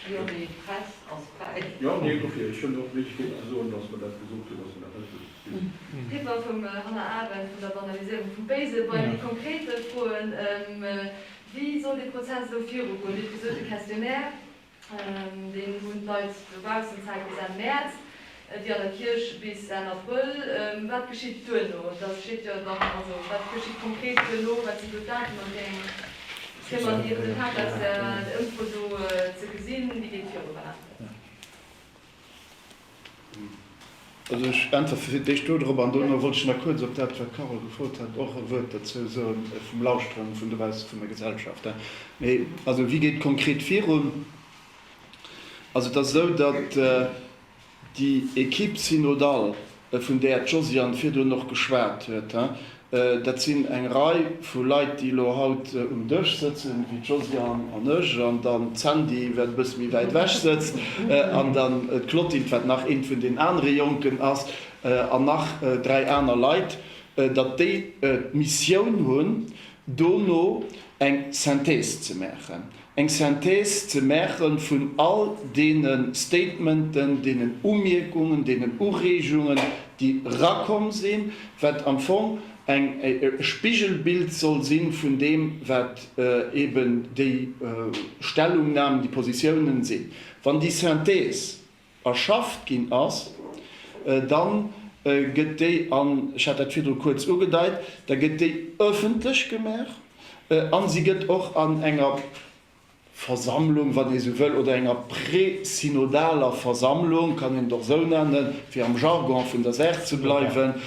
Jo, mee d'Press ass fräi. Jo, nee, dofir, ech hunn och d'Méiglechkeet ze soen, dass mer dat gesot hunn, dass mer dat net wëllen. Eriwwer vum Hannah Arendt, vun der Banaliséierung vum Béise bei déi konkrete Froen, Wéi soll dee Prozess elo virugoen? Dir hutt gesot, de Questionnaire, Deen hunn d'Leit dobaussen Zäit bis Enn Mäerz, déi an der Kierch bis Enn Abrëll. Wat geschitt duerno? Da steet jo dann, also wat geschitt konkret duerno? Wat sinn do d'Datumer? Wéi eng kréie mer déi Resultater aus der Ëmfro do ze gesinn? Wéi geet et viru? Voilà. Also ech äntwere fir d'éischt do drop an dono wollt ech nach kuerz op dat, wat d'Carole gefrot hat, och e Wuert derzou soen, vum Lauschteren vun dobausse vun der Gesellschaft. Mee also wéi geet et konkret virun? Also et ass esou, datt déi Équipe synodale, vun där d'Josiane virdrun och geschwat huet, Dat sinn eng Rei vu Leit, déi elo haut um Dësch sëtzen, wéi d'Josiane an ech, an dann d'Sandy, wat e bësse méi wäit ewech sëtzt, an dann d'Clotilde, wat nach eent vun den anere Jonken ass, an nach 3 aner Leit, datt déi d'Missioun hunn, dono eng Synthèse ze maachen. Eng Synthèse ze maache vun all deene Statementen, deenen Umierkungen, deenen Ureegungen, déi erakomm sinn, wat am Fong eng e Spigelbild soll si vun deem, wat eeben déi Stellungnahmen, déi Positiounen sinn. Wann déi Synthèse erschafft ginn ass, da gëtt déi, an ech hat dat virdru kuerz ugedeit, da gëtt déi öffentlech gemaach a si gëtt och an enger Versammlung, wann ee sou wëll, oder enger presynodaler Versammlung, kann een et och esou nennen, fir am Jargon vun der Saach ze bleiwen,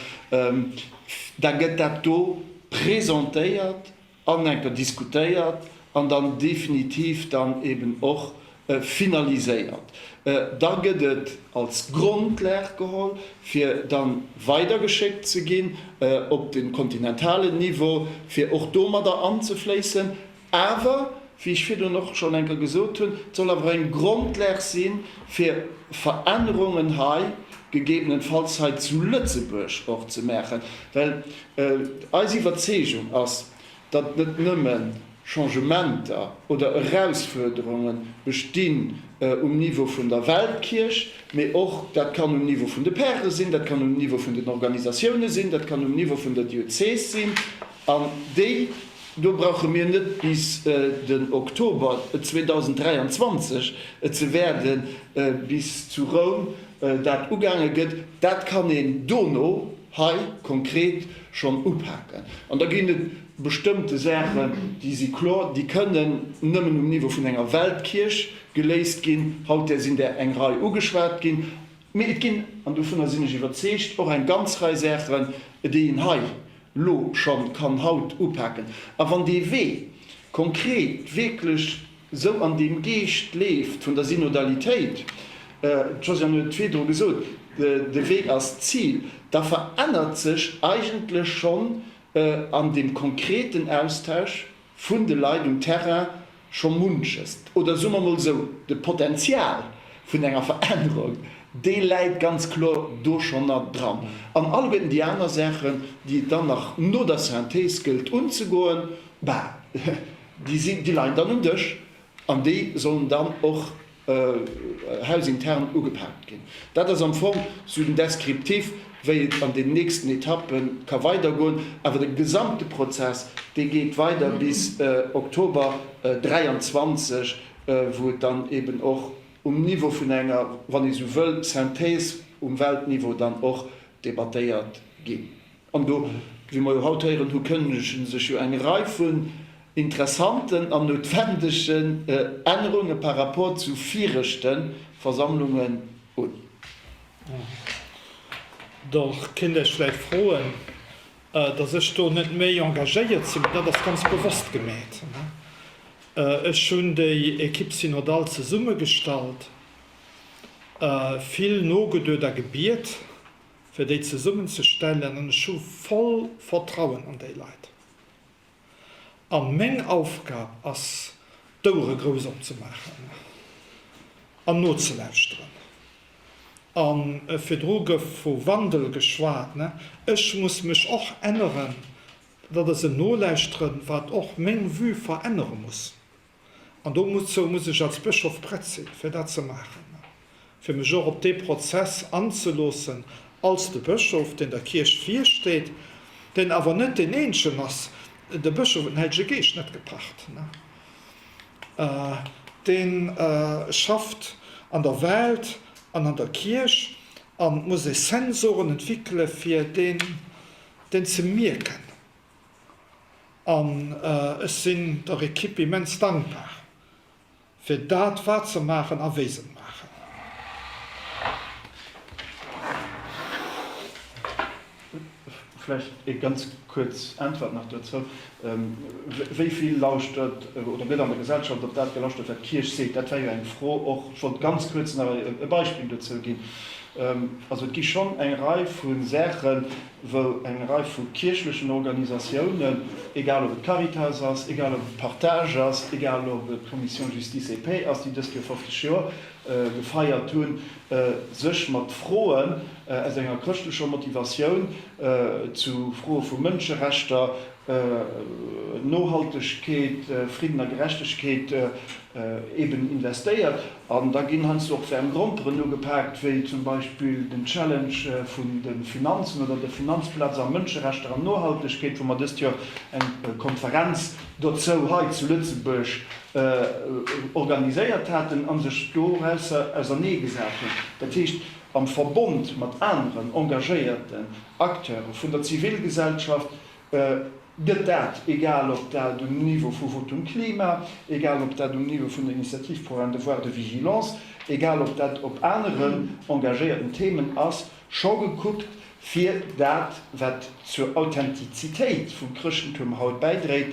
da gëtt dat do presentéiert an enker diskutéiert an dann definitiv dann eben och finaliséiert. Da gëtt et als Grondlag geholl, fir da weidergeschéckt ze ginn op de kontinentalen Niveau, fir och domadder anzefléissen. Awer, wéi ech virdrun och schonn enker gesot hunn, et soll awer eng Grondlag si fir Verännerungen hei gegebenenfalls hei zu Lëtzebuerg och ze maachen, well eis Iwwerzeegung ass, datt net nëmme Changementer oder Erausfuerderunge bestinn um Niveau vun der Weltkierch, mee och, dat kann um Niveau vun de Pare sinn, dat kann um Niveau vun den Organisatioune sinn, dat kann um Niveau vun der Diözes sinn. An déi, do brauche mir net bis den Oktober 2023 ze waarden, bis zu Roum dat ugaange gëtt, dat kann een dono hei konkret schonn upaken. An da ginn et bestëmmte Saachen, déi si kloer, déi kënnen nëmmen um Niveau vun enger Weltkierch geléist ginn. Haut där sinn der eng Rei ugeschwat ginn. Mee et ginn, an dovunner sinn ech iwwerzeegt, och eng ganz Rei Saachen, déi een hei lo schonn kann haut upaken. A wann dee Wee konkret wierklech esou an deem Geescht leeft vun der Synodalitéit, d'Josiane huet et virdru gesot, de Wee ass d'Zil, da verännert sech eigentlech schonn an deem konkreten Austausch vun de Leit um Terrain scho munches, oder soe mer mol esou, de Potenzial vun enger Verännerung, dee läit ganz kloer do schonn dran. An alleguerten déi aner Saachen, déi et dann nach no der Synthèse gëllt unzegoen, bah, déi sinn, déi leien dann um Dësch an déi sollen dann och hausintern ugepaakt ginn. Dat ass am Fong sou den Descriptif, wéi et an den nächsten Etappe ka weidergoen. Awer de gesamte Prozess, dee geet weider bis Oktober 23, wou et dann eben och um Niveau vun enger, wann ee sou wëll, Synthèse um Weltniveau dann och debattéiert ginn. An do, wéi mer jo haut héieren hu, kënnegen sech jo eng Rei vun. interessanten an noutwendegen Ännerunge par rapport zu viregte Versammlungen un. Der kinnt Iech vläicht froen, dass ech do net méi engagéiert sinn, mee dat ass ganz bewosst gemeet. Ech hunn déi Équipe synodale zesummegestallt, vill nogeduet a gebiet, fir déi zesummenzestellen, an ech hu voll Vertrauen an déi Leit. A meng Aufgab ass, d'Ouere grouss opzemaachen an nozelauschteren. A virdru gouf vu Wandel geschwat. Ech muss mech och änneren. Dat ass en Nolauschteren, wat och meng Vue verännere muss. An dozou muss ech als Bëschof prett sinn, fir dat ze maachen, fir mech och op dee Prozess anzeloossen als de Bëschof, deen der Kierch virsteet, deen awer net deen eenzegen ass. De Bëschof huet den Hellege Geescht net gepacht. Dee schafft an der Welt an an der Kierch a muss e Sensoren entwickele fir deen ze mierken. An ech sinn der Ekipp immens dankbar fir dat, wat se maachen a wéi se et maachen. Vläicht eng ganz kuerz Äntwert nach dozou. Wéi vill lauschtert oder gëtt an der Gesellschaft op dat gelauschtert, wat d'Kierch seet? Dat war jo eng Fro och. Ech wollt ganz kuerz nach e Beispill dozou ginn. Also et gi schonn eng Rei vu Saachen, wou eng Rei vu kierchlechen Organisatiounen, egal ob et d'Caritas ass, egal ob et d'Partage ass, egal ob et d'Commission Justice et Paix ass, déi dëst Joer 50 Joer gefeiert hunn, sech mat Froen aus enger chrëschtlecher Motivatioun zu Froe vu Mënscherechter, Nohaltegkeet, Fridden a Gerechtegkeet eben investéiert. An da ginn heiansdo och wärm Gromperen ugepaakt, wéi zum Beispill den Challenge vun de Finanzen oder der Finanzplaz a Mënscherechter an Nohaltegkeet, wou mer dëst Joer eng Konferenz dozou hei zu Lëtzebuerg organiséiert haten a sech dorausser auserneegesat hunn. Dat heescht, am Verbond mat aneren engagéierten Acteure vun der Zivilgesellschaft gëtt dat, egal ob dat um Niveau vu Votum Klima, egal ob dat um Niveau vun der Initiative pour un devoir de vigilance, egal ob dat op aneren engagéierten Themen ass, scho gekuckt, fir dat, wat zur Authentizitéit vum Chrëschtentum haut bäidréit,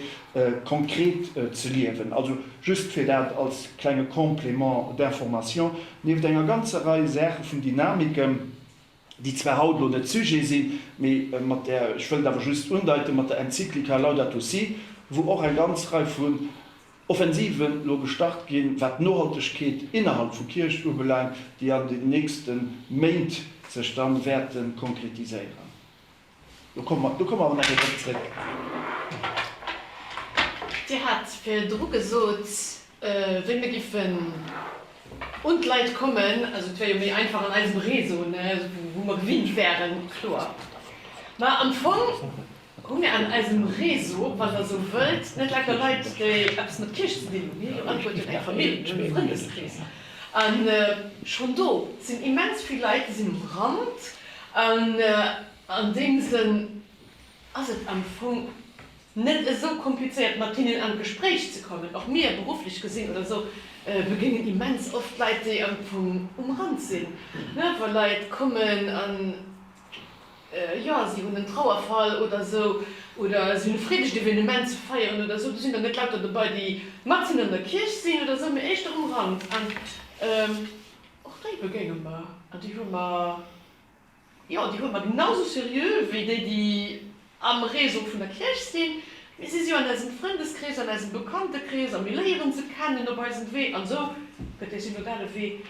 konkret ze liewen. Also just fir dat als klenge Complément d'information, nieft enger ganzer Rei Saache vun Dynamiken, déi zwar haut elo net Sujet sinn, mee mat där, ech wëll et awer just undeiten, mat der Enzyklika Laudato Si, wou och eng ganz Rei vun Offensiven elo gestart ginn, wat d'Nohaltegkeet innerhalb vu Kierch ubelaangt, déi an den nächste Méint sech da wäerte konkretiséieren. Do komme mer, do komme mer awer nach drop zréck. Dir hat virdru gesot, wéi mir giffen un d'Leit kommen, also et wär jo méi einfach an eisem Réseau, ne, wou mer gewinnt wären, kloer. Mä am Fong hu mir an eisem Réseau, wann Der esou wëllt, net lauter Leit, déi eppes mat Kierch ze dinn hunn. Mir hu jo alleguerten eng Famill, mir hunn e Frëndeskrees. A schonn do sinn immens vill Leit, déi sinn um Rand. An an deem Sënn ass et am Fong net esou komplizéiert, mat hinnen an d'Gespréich ze kommen. Och mir, berufflech gesinn oder esou, begéinen immens oft Leit, déi am Fong um Rand sinn, ne, wa Leit kommen an, jo, si hunn en Trauerfall oder esou, oder si hunn e freedegt Evenement ze feieren oder esou, do sinn der net lauter dobei, déi matzen an der Kierch sinn oder esou, mee éischter um Rand. An och déi begéine mer an déi hu mer. Jo, déi huele mer genau sou seriö wéi déi, déi am Réseau vun der Kierch sinn. Mir si jo an eisem Frëndeskrees, an eisem Bekanntekrees a mir léieren se kennen op eisem Wee. An esou gëtt dee synodale Wee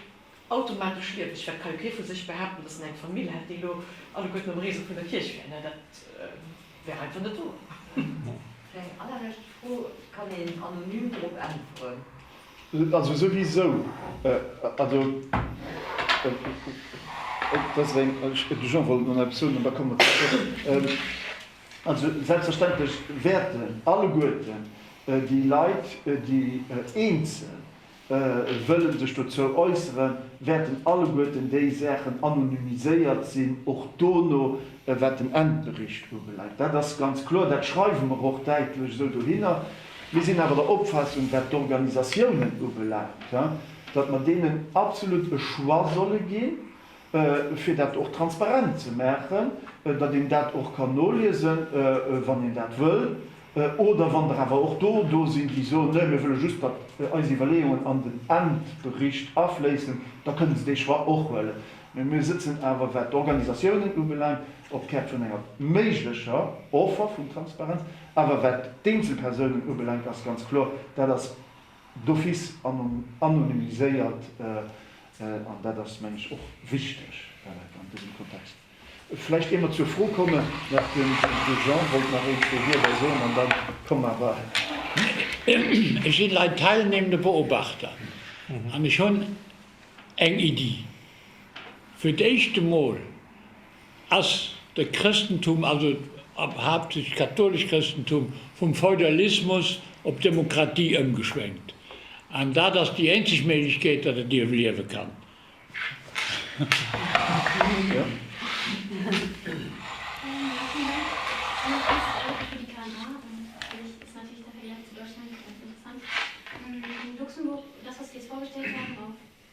automatesch lieweg, well et ka jo kee vu sech behaapten, datt en eng Famill hätt, déi elo alleguerten am Réseau vun der Kierch wär. Ne, dat wär einfach net wouer. Fir eng allerlescht Fro, Kann een anonym drop äntweren? Also souwisou, also et ass eng, de Jean wollt nach eppes soen an da komme mer zum Schluss. Also selbstverständlech wäerten alleguerten déi Leit, déi eenzel wëlle sech dozou äusseren, wäerten alleguerten déi Saachen anonymiséiert sinn, och dono wat den Endbericht ubelaangt. Dat ass ganz kloer, dat schreiwe mer och däitlech esou dohinner. Mir sinn awer der Opfaassung, wat d'Organisatiounen ubelaangt, datt mer deenen absolut e Choix solle ginn, fir dat och transparent ze maachen, datt een dat och kann noliesen, wann een dat wëll, oder wann der awer och do do sinn, déi soen, Nee, mir wëlle just, datt eis Iwwerleeungen an den Endbericht afléissen, da kënnen se dee Choix och huelen. Mä mir sëtzen awer, wat d'Organisatiounen ubelaangt, op d'Käert vun enger méiglecher Offer vun Transparenz. Awer wat d'Eenzelpersounen ubelaangt, ass ganz kloer, dat ass d'office anonymiséiert. An dat ass, meng ech, och wichteg an dësem Kontext. Vläicht ier mer zur Fro kommen, nach de Jean wollt nach een, zwou Wierder soen an da komme mer awer. Ech sinn lei teilnehmende Beobachter an ech hunn eng Iddi. Fir d'éischt emol ass de Chrëstentum, also haaptsächlech d'katholisch Chrëstentum, vum Feudalismus op d'Demokratie ëmgeschwenkt. An dat ass déi eenzeg Méiglechkeet, datt et iwwerliewe kann.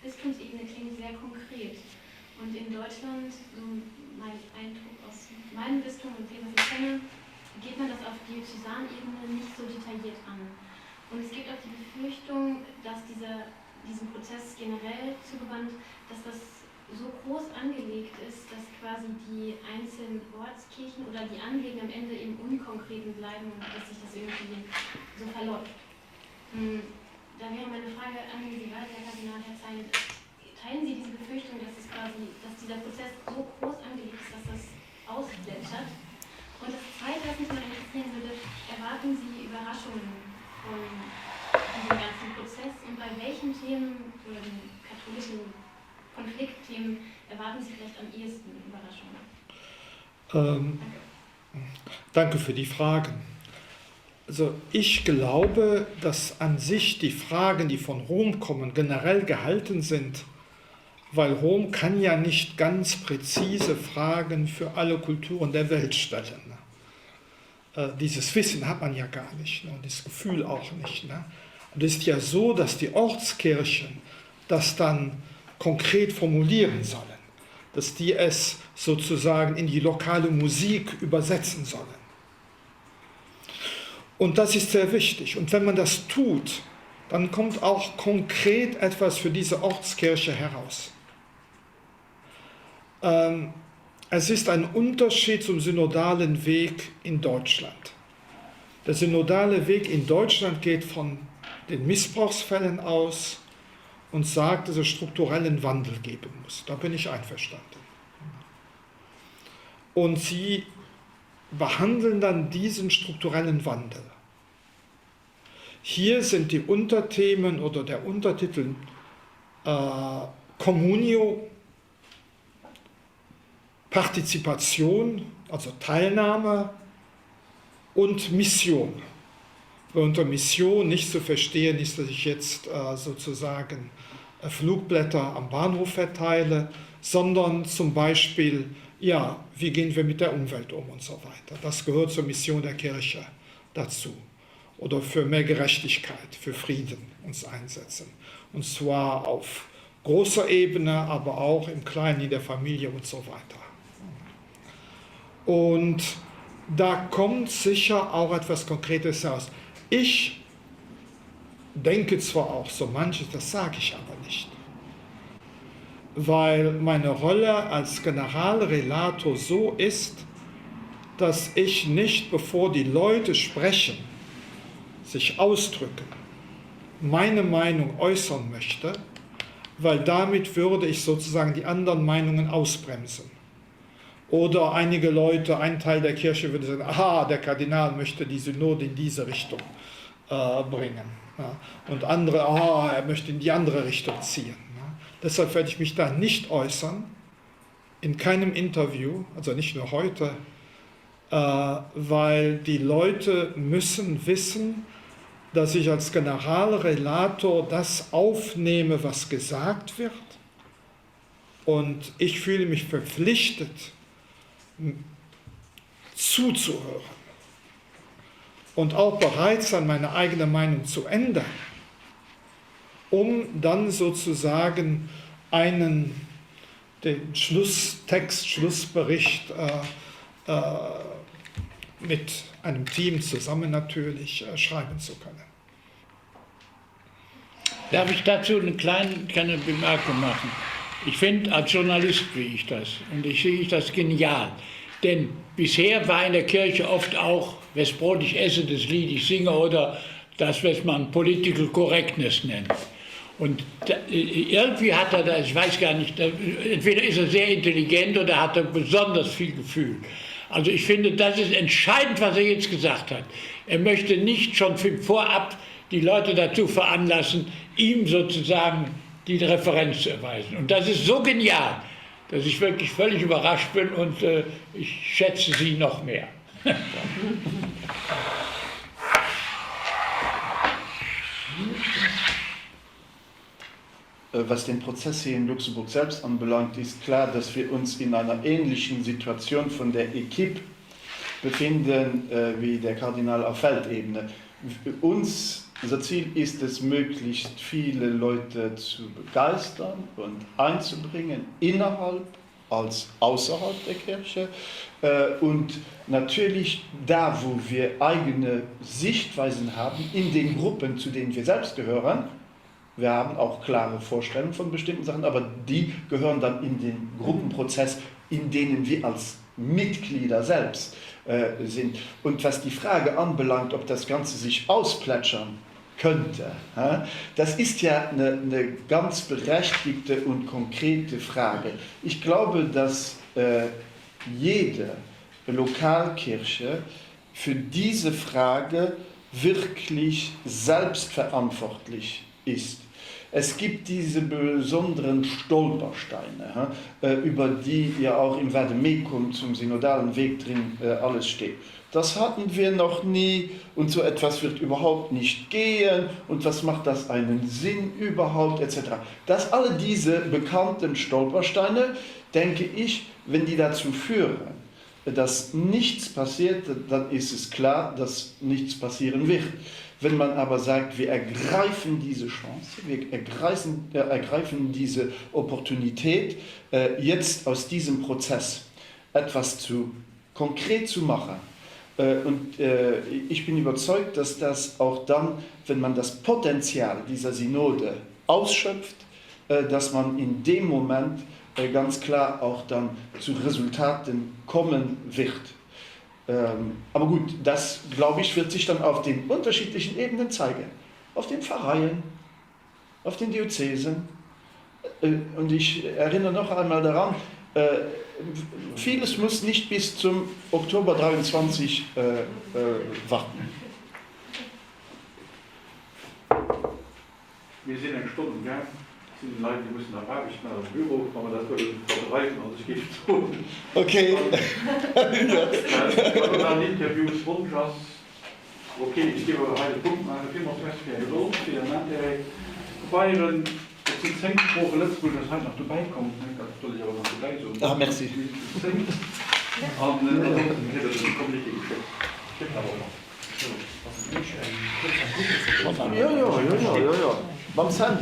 Bistumsebene klingt sehr konkret. Und in Deutschland, so mein Eindruck aus meinem Bistum und dem, was ich kenne, geht man das auf Diözesanebene nicht so detailliert an. Und es gibt auch die Befürchtung, dass dieser, diesem Prozess generell zugewandt, dass das so groß angelegt ist, dass quasi die einzelnen Ortskirchen oder die Anliegen am Ende im Unkonkreten bleiben und dass sich das irgendwie so verläuft. Hm, da wäre meine Frage an Sie weiter, Herr Kardinal, Herr Zein, teilen Sie diese Befürchtung, dass es quasi, dass dieser Prozess so groß angelegt ist, dass das ausplätschert? Und das Zweite, was mich noch interessieren würde, erwarten Sie Überraschungen von diesem ganzen Prozess und bei welchen Themen oder den katholischen Konfliktthemen erwarten Sie vielleicht am ehesten Überraschungen? Ähm, danke für die Fragen. Also ich glaube, dass an sich die Fragen, die von Rom kommen, generell gehalten sind, weil Rom kann ja nicht ganz präzise Fragen für alle Kulturen der Welt stellen. Äh, dieses Wissen hat man ja gar nicht ne, und das Gefühl auch nicht. Ne? Und es ist ja so, dass die Ortskirchen das dann konkret formulieren sollen, dass die es sozusagen in die lokale Musik übersetzen sollen. Und das ist sehr wichtig. Und wenn man das tut, dann kommt auch konkret etwas für diese Ortskirche heraus. Ähm, es ist ein Unterschied zum synodalen Weg in Deutschland. Der synodale Weg in Deutschland geht von den Missbrauchsfällen aus und sagt, dass es strukturellen Wandel geben muss. Da bin ich einverstanden. Und sie behandeln dann diesen strukturellen Wandel. Hier sind die Unterthemen oder der Untertitel äh, Communio, Partizipation, also Teilnahme und Mission. Unter Mission nicht zu verstehen ist, dass ich jetzt äh, sozusagen äh, Flugblätter am Bahnhof verteile, sondern zum Beispiel, ja, wie gehen wir mit der Umwelt um und so weiter. Das gehört zur Mission der Kirche dazu. Oder für mehr Gerechtigkeit, für Frieden uns einsetzen. Und zwar auf großer Ebene, aber auch im Kleinen in der Familie und so weiter. Und da kommt sicher auch etwas Konkretes heraus. Ich denke zwar auch so manches, das sage ich aber nicht. Weil meine Rolle als Generalrelator so ist, dass ich nicht, bevor die Leute sprechen, sich ausdrücken, meine Meinung äußern möchte, weil damit würde ich sozusagen die anderen Meinungen ausbremsen. Oder einige Leute, ein Teil der Kirche würde sagen, aha, der Kardinal möchte die Synode in diese Richtung äh, bringen. Ja. Und andere, aha, er möchte in die andere Richtung ziehen. Ja. Deshalb werde ich mich da nicht äußern, in keinem Interview, also nicht nur heute, äh, weil die Leute müssen wissen, dass ich als Generalrelator das aufnehme, was gesagt wird. Und ich fühle mich verpflichtet, zuzuhören. Und auch bereit sein, meine eigene Meinung zu ändern, um dann sozusagen einen den Schlusstext, Schlussbericht äh, äh, mit einem Team zusammen natürlich äh, schreiben zu können. Darf ich dazu eine kleine, kleine Bemerkung machen? Ich finde, als Journalist wie ich das, und ich sehe ich das genial. Denn bisher war in der Kirche oft auch, wes Brot ich esse, das Lied ich singe oder das, was man Political Correctness nennt. Und da, irgendwie hat er das, ich weiß gar nicht, entweder ist er sehr intelligent oder hat er besonders viel Gefühl. Also ich finde, das ist entscheidend, was er jetzt gesagt hat. Er möchte nicht schon vorab die Leute dazu veranlassen, ihm sozusagen die Referenz zu erweisen. Und das ist so genial, dass ich wirklich völlig überrascht bin und äh, ich schätze sie noch mehr. Äh, was den Prozess hier in Luxemburg selbst anbelangt, ist klar, dass wir uns in einer ähnlichen Situation von der Equipe befinden äh, wie der Kardinal auf Feldebene. Uns, unser Ziel ist es, möglichst viele Leute zu begeistern und einzubringen innerhalb als außerhalb der Kirche. Äh, und natürlich da, wo wir eigene Sichtweisen haben, in den Gruppen, zu denen wir selbst gehören, wir haben auch klare Vorstellungen von bestimmten Sachen, aber die gehören dann in den Gruppenprozess, in denen wir als Mitglieder selbst äh, sind. Und was die Frage anbelangt, ob das Ganze sich ausplätschern könnte, hä? das ist ja eine, eine ganz berechtigte und konkrete Frage. Ich glaube, dass äh, jede Lokalkirche für diese Frage wirklich selbstverantwortlich ist. Es gibt diese besonderen Stolpersteine, äh, über die ja auch im Vademecum zum synodalen Weg drin äh, alles steht. Das hatten wir noch nie und so etwas wird überhaupt nicht gehen und was macht das einen Sinn überhaupt etc. Dass alle diese bekannten Stolpersteine, denke ich, wenn die dazu führen, dass nichts passiert, dann ist es klar, dass nichts passieren wird. Wenn man aber sagt, wir ergreifen diese Chance, wir ergreifen, äh, ergreifen diese Opportunität, äh, jetzt aus diesem Prozess etwas zu konkret zu machen. Äh, und äh, ich bin überzeugt, dass das auch dann, wenn man das Potenzial dieser Synode ausschöpft, äh, dass man in dem Moment äh, ganz klar auch dann zu Resultaten kommen wird. Ähm, aber gut, das, glaube ich, wird sich dann auf den unterschiedlichen Ebenen zeigen. Auf den Pfarreien, auf den Diözesen. Äh, und ich erinnere noch einmal daran, äh, vieles muss nicht bis zum Oktober 23 äh, äh, warten. Mir sinn eng Stonn um Gaang. Et sinn Leit, déi mussen nach Aarbecht maachen am Büro, wa mer dat wëlle verdreiwen. Also ech géif soen, wann do nach en Interviewswonsch ass, ok. Ech géif awer hei de Punkt maachen. Villmools Merci fir Är Gedold, fir Ären Intérêt. Probeieren, et sinn 10 Sproochen, Lëtzebuergesch ass haut nach dobäi komm, dat soll ech awer nach dobäi soen. Ah, merci. 10. An ansonsten kritt Der de Communiqué geschéckt. Schéckt awer och nach. Jo, jo, jo, jo, jo, mam Sandy.